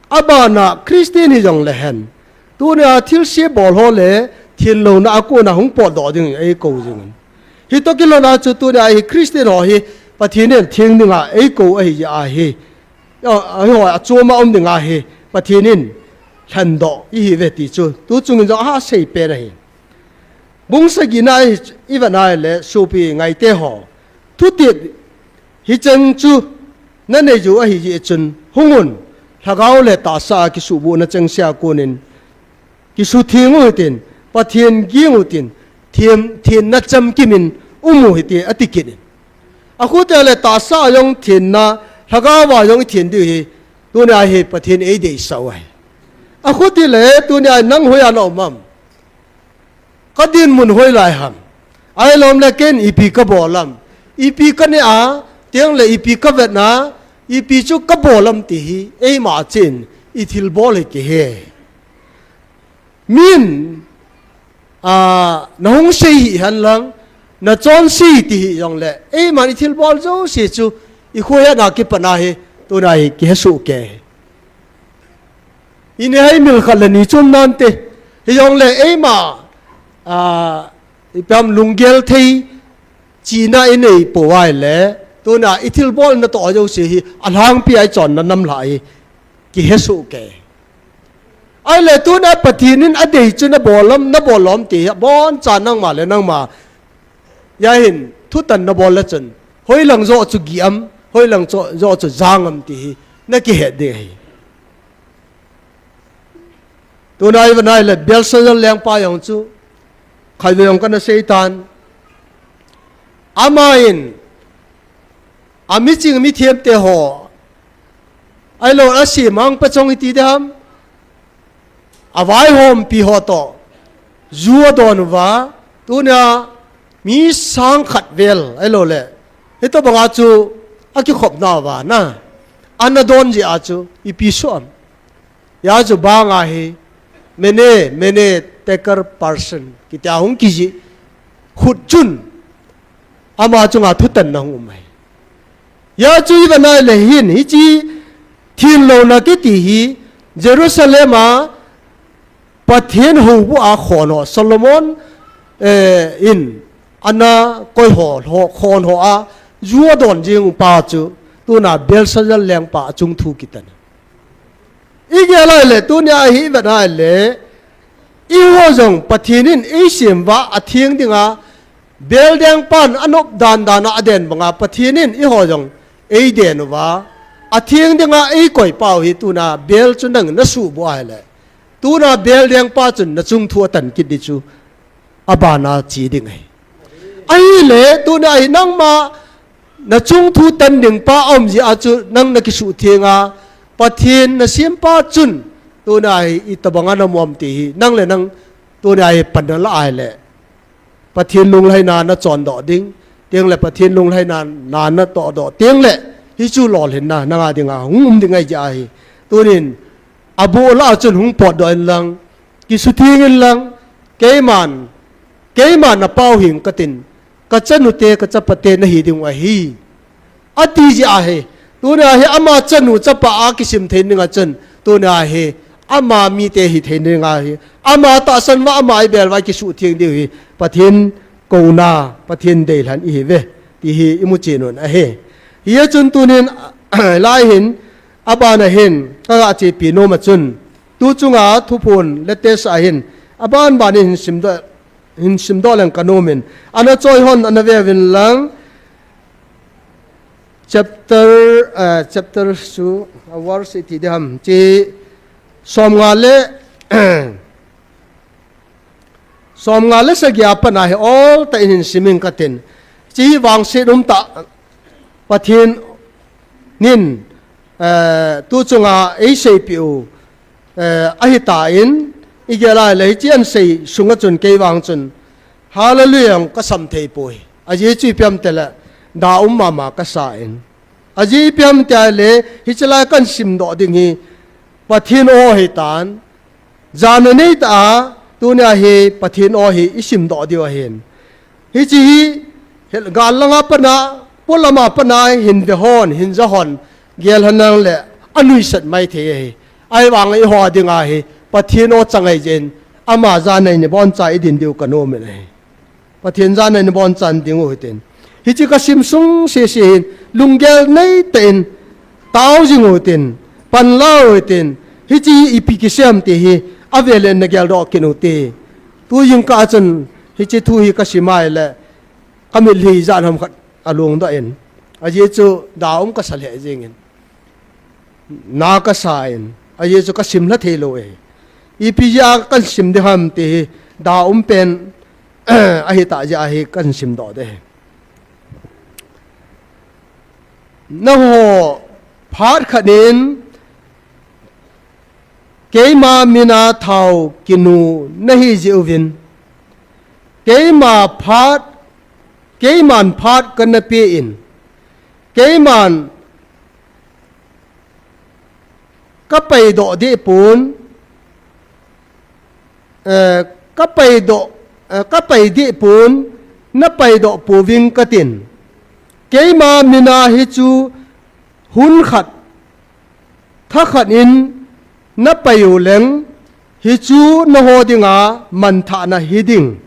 abana Christian hijong le hen, tuna thilse bol ho le thenlouna a kon a hung potdoh ding eikou jing in. Hitoh kilhon a chu tuna hi Christian ho hi Pathen in theng dinga eikou ahi jeh ahi. A, ahi ho, achom a um dinga hi Pathen in lhendoh ihiuve ti chu tu chungin jong aha sei pen ahi. Bung sagi na i, i vet na le, sopi ngaite ho, thutep hicheng chu nanei u ahi jeh chun, hung un, lhagao le tahsa a kisuhbohna chengse a kon in kisutheng u hitin, Pathen ging u hitin, them, thenna chamkim in um u hite, ati kit in. Akhutia le tahsa a jong thenna, lhagao a jong ithen diu hi, tuna hi Pathen in eideisah u ahi. Akhuti le, tuna nang hoiya na um am? Ka dinmun hoilai ham? Ahilou le ken ipi kabol am? Ipi kaneh a, teng le ipi kavet na, ipi chu kabol am ti hi, eima chun ithilbol hi kihe. Min, a, nahung sei hih hen lang, nachonse ti hih jong le, eiman ithilbol jouse chu, ikhohna kipatna hi, tuna hi kihesoh kei. Inehai mil khat le ni chom nante, hijong le eima, a, ipi ham lunggel thei, chihna inei pou ahile, tuna ithilbolna toh jouse hi, alhangpi a ichonna nam lah hi, kihesoh kei. Ahile tuna Pathen in adei chu nabol am, nabol lou am ti hi, abonchan nangma le nangma, ahin, thutan nabol le chun, hoilang joh chu gih am, hoilang joh chu jang am ti hi, nakihet ding ahi. Tuna i vet na le Belshazzar lengpa jong chu, khatvei jong kana seitan. Aman, amiching mithem te ho, ahilou le asemang pachong iti ding ham, avaihompi ho toh, ju adon uva, tuna mi sang khat vel, ahilou le, hitobanga chu akikhopna uva, na, ana don jeh a chu, ipi soh am? Hijeh chun banga hi, mene, mene, tekel, parsin, kitia hung kijih, khut chun, ama chunga thutanna hung um ahi. Hijeh chun i vet na le hin, hiche thenlouna kiti hi, Jerusalem a, Pathen houbu a khonho, Solomon, eh, in, ana koi ho, ho, khonho a, ju adon jing pa chu, tuna Belshazzar lengpa achung thu kitan. I gel a le, tunia hi i vet a le, eiho jong Pathen in eisem uva atheng dinga, bel dengpan anop dan dan a aden banga, Pathen in eiho jong eiden uva, atheng dinga eikoi pau hi tuna bel chu nang nasuhboh a le, tuna bel dengpa chun nachung thu atan kit ding chu, abana chi ding ahi. Ahile, tuna hi nangma, na chung thu tan ding pa aum jeh a chu nang na kisuh theng a, Pathen na siam pa chun, tuna hi itobang a na mu am ti hi, nang le nang, tuna hi pan na la ahile. Pathen lunglhaina na chondoh ding, teng le Pathen lunglhaina na na tohdoh, teng le hichu lolhinna nanga dinga hung um ding ahi jeh ahi. Tunin, abola chun hung potdoh in lang, kisutheng in lang, keiman, keiman na pau hing katin, ka chanu te, ka chapa te na hi ding u ahi. Ati jeh ahi. Tuna hi ama chanu chapa a kisim thei ding a chun. Tuna hi ama mite hi thei ding ahi. Ama tahsan uva ama ibel uva kisuh theng diu hi. Pathen kouna, Pathen deilhen ihi ve. Ti hi imu chen un ahi. Hia chun tunin lai hin, abana hin, ka ga chepi nom a chun. Tu chunga thuphon latest a hin. Aban ban hin simdoh hin simdoh leng ka nom in. Ana choi hon, ana ve uvin lang. Chapter, eh, chapter chu, a verse iti diham. Chi, som nga le, som nga le sagi a pat a hi ol tah in hin sim ing katin. Chi vangset um tah Pathen in, eh, tu chunga eiseipeh u, eh, ahitan, igel a le hiche ahin sei sunga chun kei vang chun, Hallelujah jong kasam thei poi. Ajeh chu ipi ham itile, da um mama kasa in. Ajeh ipi ham itile, hiche lai kahin simdoh ding hi, Pathen o ahitan, Jan a nei tah a, tunia hi Pathen o hi i simdoh diu ahin. Hiche hi, hel gal langa pat a, polam a pat a hin ve hon, hin ja hon, gel henlang le, anuisat mai thei ahi. Ahivang eiho dinga hi, Pathen o chang ahi jeh in, ama jan a i ni boncha i din diu ka nom in ahi. Pathen jan a i ni bonchan ding u hitin. Hiche ka sim sung sese hin, lunggel nei tah in, tao jing u hitin, panla u hitin, hiche hi ipi kisem ti hi, avel in na geldoh kit u hite. Tu jingkah a chun, hiche thu hi ka sim a ahile, ka mitlhi ijat ham khat alungdoh in. Ajeh chu da um kasa lheh jeng in. Na kasa in, ajeh chu ka sim lha thei lou e. Ipi jeh a kahin sim ding ham ti hi, da um pen, ahitah jeh a hi kahin simdoh ding ahi. Nangho phat khat in, keima mina thao kinu nahi jeh uvin, keima phat, keiman phat kana pe in, keiman ka paidoh deh pon, eh, ka paidoh, eh, ka pai deh pon, na paidoh pouving katin. Keima mina hichu hun khat, tha khat in na pai u leng, hichu nangho dinga manthahna hi ding.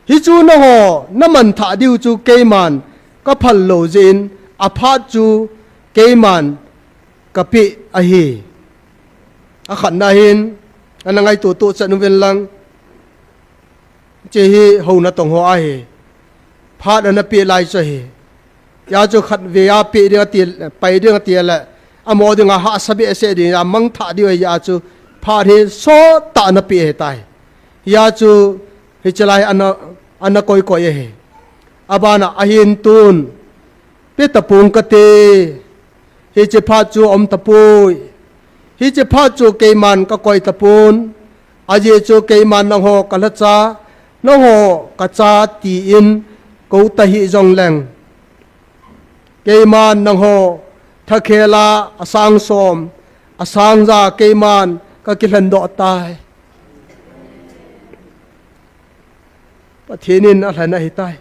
Hichu nangho na manthah diu chu keiman ka phal lou jeh in, aphat chu keiman ka peh ahi. Akhatna hin, ana ngaito toh chan uvin lang. Hiche hi houna tong ho ahi. Phat ana peh lai chu ahi. Hia chu khatvei a peh ding ati, pai ding ati le, amaho dinga hahsa behseh ding, amangthah diu ahi, hia chu phat hi sottah ana peh ahitai. Hia chu hiche lai ana, ana koi koi ahi. Abana ahin tun, pe tapong kate, hiche phat chu aum tapoi. Hiche phat chu keiman ka koi tapon. Ajeh chu keiman nangho ka lhacha, nangho ka cha tin kou tahih jongleng, keiman nangho thakhel a asang som, asang ja keiman ka kilhendoh tai. Pathen in alhen ahitai.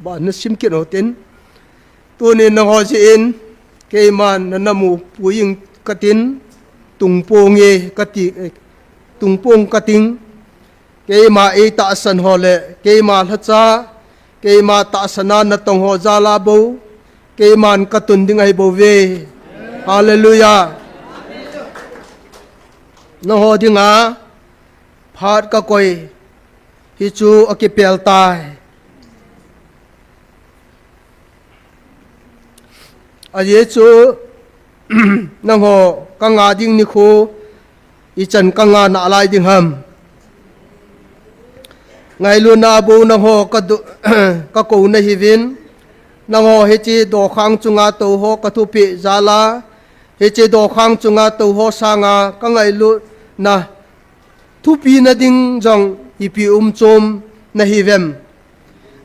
Ba na sim kit u hitin. Tunin nangho jeh in, keiman na nam u puijing katin, tungpong e kati, eh, tungpong kating, keima eitahsan ho le, keima lhacha, keima tahsan a natong ho jal a bou, keiman katun ding ahi bouve. Hallelujah. Nangho dinga, phat ka koi, hichu akipel tai. Ajeh chu nangho kanga ding nikho ichan kanga nalai ding ham? Ngailutna a bou nangho ka do-, ka kou nahiuvin, nangho hiche dokhang chunga tou ho ka thupeh jal a, hiche dokhang chunga tou ho sanga ka ngailutna thupi na ding jong ipi um chom nahiuvem?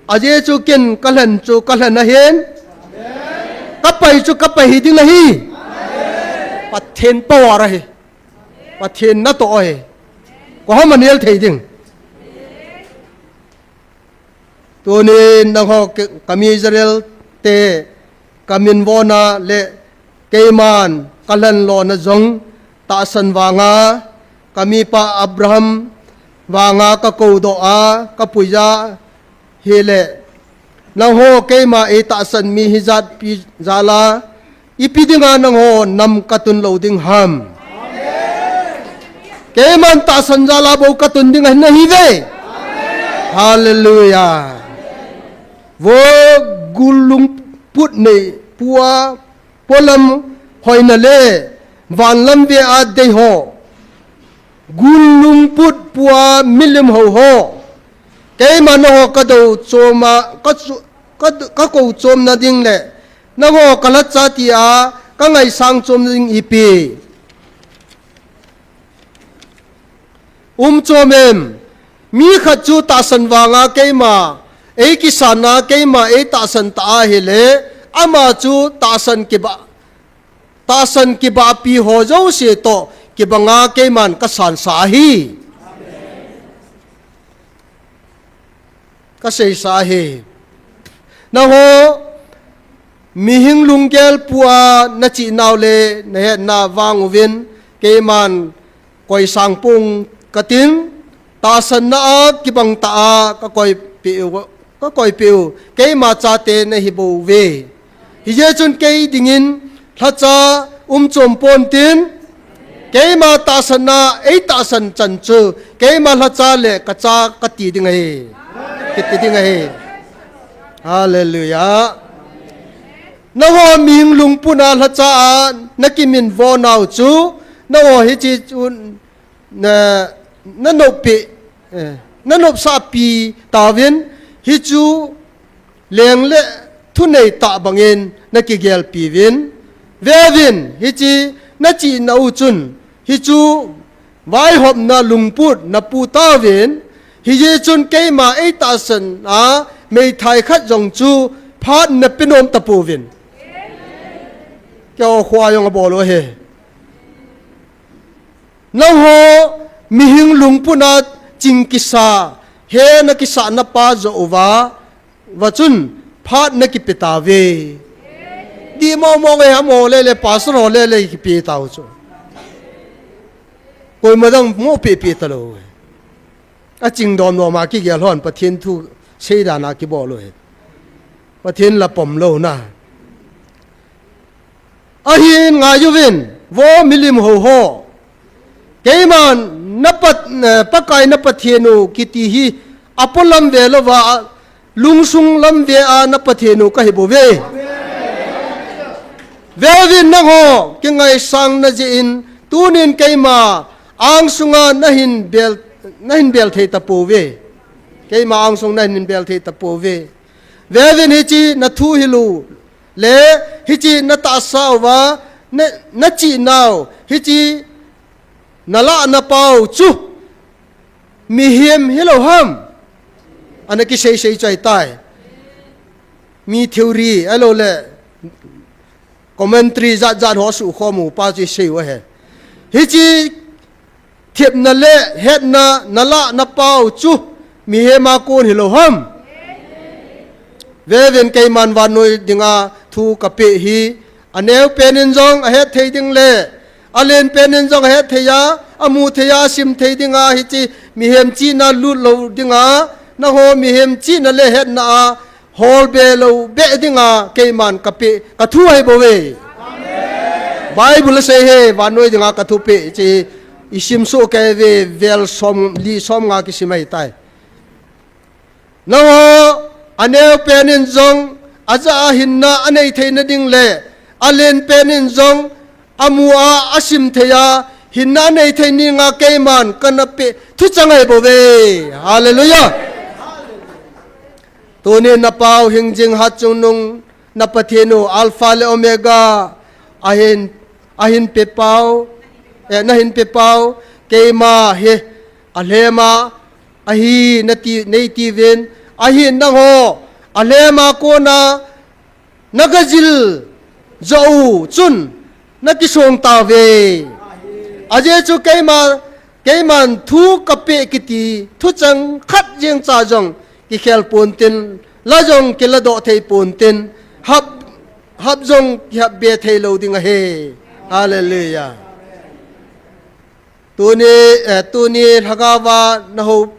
Ajeh chu ken ka lhen chu ka lhen ahin, ka pai chu ka pai hi ding ahi. Pathen power ahi. Pathen natoh ahi. Koi ham anel thei ding? Tunin nangho ke-, ka mi Israel te ka min vona le keiman ka lhen lona jong tahsan vanga, ka mipa Abraham vanga ka koudoh a, ka puija hile, nangho keima eitahsan mi hijat pi jal a, ipi dinga nangho nam ka tun lou ding ham? Keiman tahsan jal a bou ka tun ding ahi nahiuve. Hallelujah. Vo gul lungput nei pua, polam hoina le vanlam ve a dei ho, gul lungput pua milim hou ho, keima nangho ka dou choma, ka chu-, ka, ka kou chomna ding le nangho ka lhacha tia ka ngaisang chom ding ipi um chom em? Mi khat chu tahsan vanga keima eikisan a, keima eitahsan ta ahile, ama chu tahsan kiba, tahsan kibahpi ho jouse toh kibanga keiman ka sansa ahi. Ka seisa ahi. Nangho mihing lunggel pua na chihnau le na hetna vang uvin keiman koisang pong katin, tahsanna a kibang ta a ka koipeh u, ka koipeh u, keima chate nahi bouve. Hijeh chun kei dingin lhacha um chom pontin, keima tahsanna eitahsan chan chu keima lhacha le ka cha kati ding ahi. Kiti ding ahi. Hallelujah. Nangho mihing lungput a lhacha a na kimin vonau chu, nangho hiche chu na, na nopeh, eh, na nopsahpi tauvin, hichu leng le thunei tah bangin na kigelpi uvin. Veuvin, hiche na chihna u chun, hichu vaihopna lungput na pu tauvin, hijeh chun keima eitahsan a meithai khat jong chu phat na pe nom tapouvin. Keiho kho a jong abol u ahi. Nangho mihing lungput a ching kisa, he na kisahna pa joh uva, va chun phat na kipe tauve. Dih mong mong e, ham ho le le, pastor ho le le kipe tau chu. Koima dang mo pe pe talou. Aching dom dom a kigel hon Pathen thu seidan a kibol u ahi. Pathen la pom louna. Ahin ngaiuvin, vo milim hou ho. Keiman na Pat-, eh, Pakai na Pathen u kiti hi apolam ve louva, lungsung lam ve a na Pathen u kahi bouve. Veuvin nangho kingaisang na jeh in, tunin keima angsunga na hin bel, na hin bel thei tapouve. Keima angsung na hin bel thei tapouve. Veuvin hiche na thu hilou le, hiche na tahsa uva, na, na chihnau, hiche na lahna pau chu mihem hilou ham? Ana kisei sei chu ahitai. Mi theory, ahilou le, commentary jat jat ho suhkhom u pa chu isei u ahi. Hiche thepna le hetna na lahna pau chu mihem a kon hilou ham? Veuvin keiman vannoi dinga thu kapeh hi, aneo pen in jong ahet thei ding le, alen pen in jong ahet thei a, amu thei a, asim thei dinga, hiche mihem chihna lut lou dinga, nangho mihem chihna le hetna a, hol be lou be dinga keiman kapeh, ka thu ahi bouve. Bible asei e, vannoi dinga ka thupeh chu, isim soh kei uve, vel som li som nga kisim ahitai. Nangho, aneo pen in jong, ajah a hinna anei theina ding le, Alen pen in jong amu a, asim thei a, hinna nei thei ni nga keiman kana pe thuchang ahi bouve. Hallelujah. Tuni na pau hing jing hat chung nung na Pathen u Alpha le Omega ahin, ahin pe pau, eh, na hin pe pau, keima hi alhema ahi na ti, nei tiuvin, ahin nangho alhema kona na gajil jo u chun na kisong tauve. Ajeh chu keima, keiman thu ka pe kiti thuchang khat jeng cha jong kikhel pontin, la jong kiladoh thei pontin, hap, hap jong kihap be thei lou ding ahi. Hallelujah. Tuni, eh, tuni lhagao va na hou,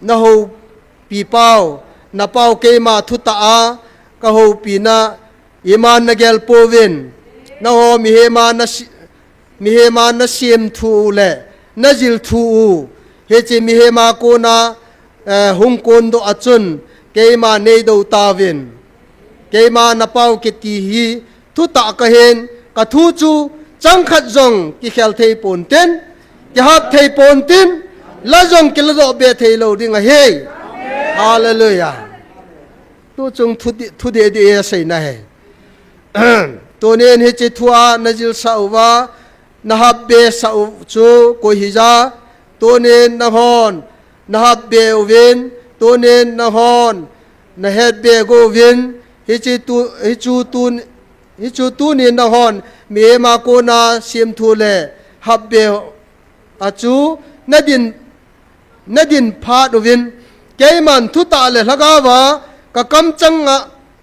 na houpi pau, na pau keima thutah a ka houpi na iman na gel pouvin. Nangho mihem a na si, mihem a na sim thu u le na jil thu u, hiche mihem a kona, eh, hung kondoh a chun keima nei dou tauvin. Keima na pau kiti hi thutah kahin, ka thu chu chang khat jong kikhel thei pontin, kihap thei pontin, la jong kiladoh be thei lou ding ahi. Hallelujah. Tu chung thu di, thu di, di e sei na he. Tunin hiche thu a na jil sa uva, na hap be sa u chu koi hija, tunin nanghon na hap be uvin, tunin nanghon na het be go uvin, hiche tu, hichu tun, hichu tunin nanghon mihem a kona sim thu le hap be a chu na din, na din phat uvin, keiman thutah le lhagao va ka kamchang a,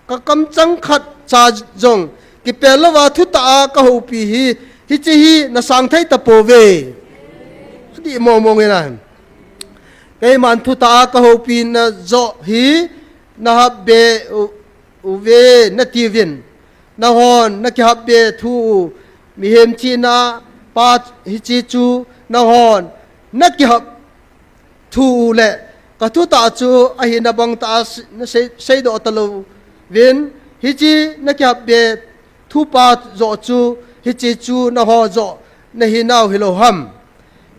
ka kamchang khat cha jong kipel louva thutah a ka houpi hi, hiche hi na sang thei tapouve. Di mong mong in a. Keiman thutah a ka houpi na jo hi na hap be u, uve na tiuvin. Nanghon na kihap be thu u, mihem chihna pa hiche chu nanghon na kihap thu u le ka thutah chu ahina bang tah a si, na sei, seidoh talouvin, hiche na kihap be thu pa jo chu, hiche chu nangho jo na hinau hilou ham.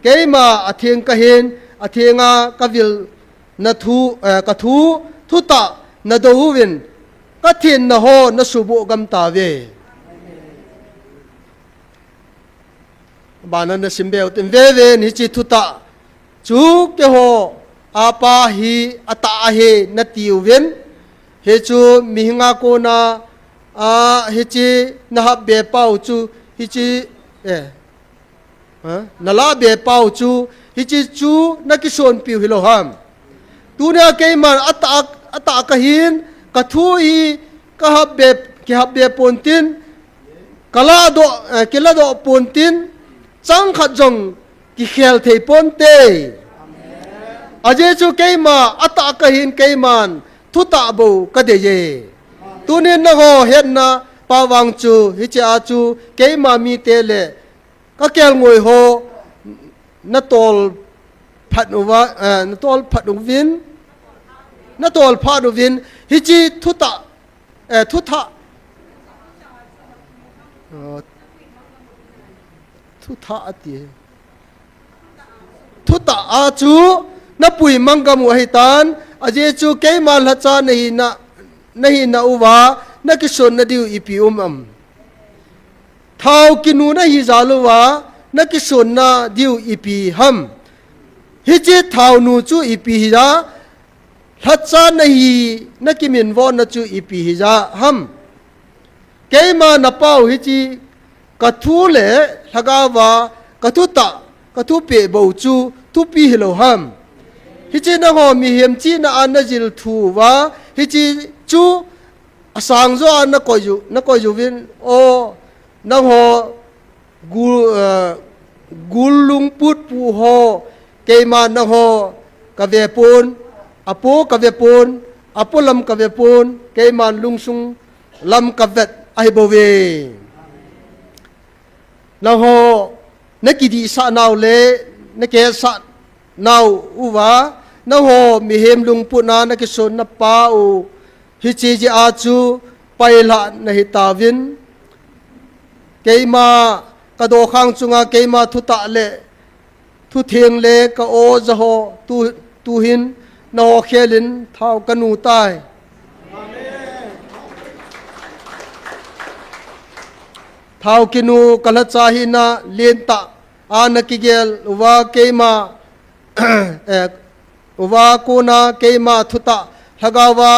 Keima atheng kahin, atheng a ka vil na thu, eh, ka thu thutah na dou uvin, ka thenna ho na subuh gam tauve. Bana na sim be utin, veve in hiche thutah chu keiho a pa hi atah ahi na tiuvin, hichu mihem a kona, a, hiche na hap be pau chu, hiche, eh, ha? Na la be pau chu, hiche chu na kisonpiu hilou ham. Tunia keiman atah, atah kahin, ka thu hi ka hap be, kihap be pontin, ka ladoh, eh, kiladoh pontin, chang khat jong kikhel thei ponte. Ajeh chu keima atah kahin keiman thutah bou ka deiye. Tunin nangho hetna pa vang chu, hiche a chu keima mite le ka kelngoi ho na tol phat uva, eh, na tol phat uvin, na tol phat uvin, hiche thutah, eh, thutah, eh, thutah ati. Thutah a chu na pui mang gam u ahitan, ajeh chu keima lhacha na hina, na hina uva na kisonna diu ipi um am. Thao kinu na hi jal uva na kisonna diu ipi ham. Hiche thao nu chu ipi hija, lhacha na hi na kiminvo na chu ipi hija ham. Keima na pau hiche ka thu le lhagao va ka thutah, ka thupeh bou chu thupi hilou ham. Hiche nangho mihem chihna a na jil thu uva, hiche chu asang jo a na koi u, na koi uvin, o, nangho gul, eh, gul lungput pu ho, keima nangho ka ve pon, apo ka ve pon, apo lam ka ve pon, keiman lungsung lam ka vet ahi bouve. Nangho na kidihsah nau le na kihetsah nau uva, nangho mihem lungput na na kisonna pa u, hiche jeh a chu pailhah na hitauvin, Keima ka dokhang chunga keima thutah le thutheng le ka aw jaho tu, tuhin naho khelin thao ka nu tai. Thao kinu ka lhacha hina lentah a na kigel uva keima, eh, uva kona keima thutah lhagaova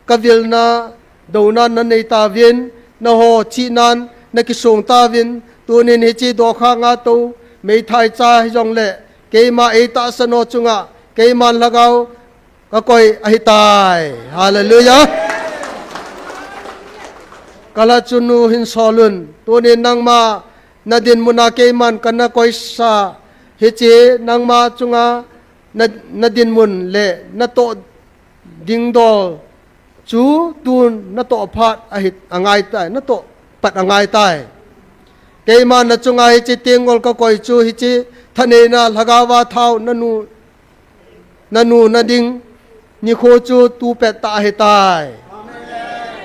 ka vilna dona na nei tauvin, naho chihnan na kisong tauvin, tunin hiche dokhanga tou meithai cha hijongle keima eitahsan ho chunga keiman lhagao ka koi ahitai. Hallelujah. Ka lhacha nu hin solun, tunin nangma na dinmuna keiman kana koisa, hiche nangma chunga na, na dinmun le natoh dingdol chu tun natoh phat ahi, angaitai, natoh pat angaitai. Keima na chunga hiche tengol ka koi chu hiche thaneina lhagaova thao na nu, na nu na ding nikho chu tu pettah ahitai.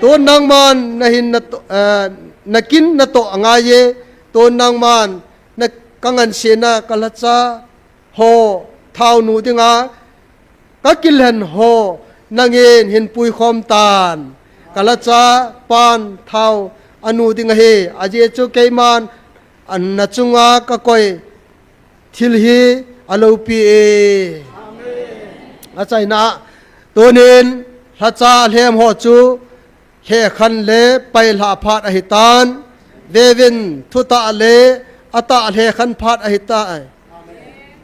Tun nangman nahin natoh, eh, nakin natoh angaiye, tun nangman na ka ngansena ka lhacha ho thao nu dinga ka kilhen ho nangin hin puikhom tan. Ka lhacha pan thao anu ding ahi, ajeh chu keiman na chunga ka koi thil hi aloupi e. Achaina, tunin lhacha lhem ho chu lhekhan le pailha phat ahitan, vevin thutah le atah lhekhan phat ahitai.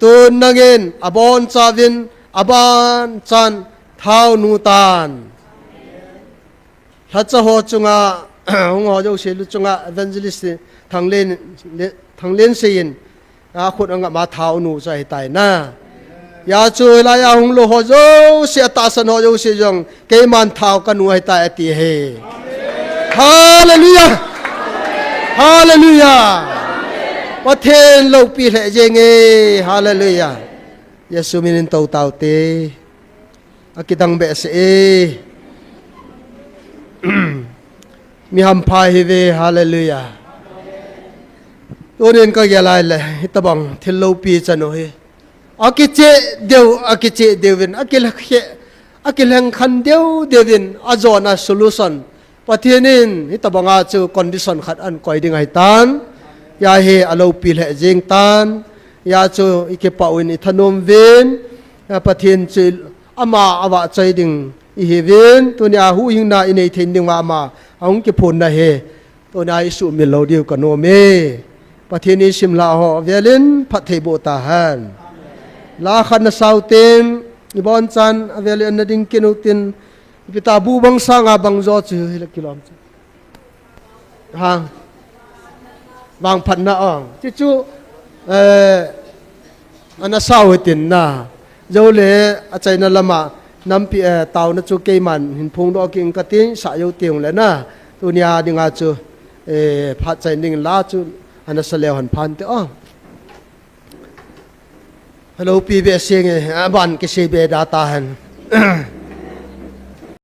Tun nangin abonchauvin abanchan thao nu tan. Lhacha ho chunga hung ho jouse lu chunga evangelist Thanglen, Thanglen seiyin akhut angam a thao nu chu ahitai na. Hijeh chun hilaiya hung lou ho jouse, atahsan ho jouse jong keiman thao ka nu ahitai ati ahi. Hallelujah. Hallelujah. Pathen loupi lheh jenge. Hallelujah. Jesu minin tou taute. Akidang behseh e. Mi hampha ihiuve, hallelujah. Tunin ka gel a ahile, hitabang thil loupi chan u hi. Akicheh deu, akicheh deuvin, akilheng, akilheng khan deu deuvin, ajona solution Pathen in hitabanga chu condition khat ahin koi ding ahitan. Hijeh hin aloupi lheh jeng tan. Hijeh chun ikipah uvin ithanom uvin. Pathen chu ama avahchoi ding ihiuvin. Tunia huhhingna inei thei ding uva ama ahung kiphonna hi. Tunia isuhmil lou diu kanom e. Pathen in isimlha ho avelin phattheiboh tahen. La khat nasao teng, ibonchan avelin nading kit utin, ipi ta bu bang sanga bang jo chu hila kilom chu. Ha. Vangphatna ong. Chuchu, eh, anasao hitin na. Jou le achaina lama nampi, eh, taona chu keiman hin phongdoh kit inge katin, sah jou teng le na. Tunia dinga chu, eh, phatchai ding la chu anasa leu hen phante ong. Hello, P B S inge, aban kisei be da tahen.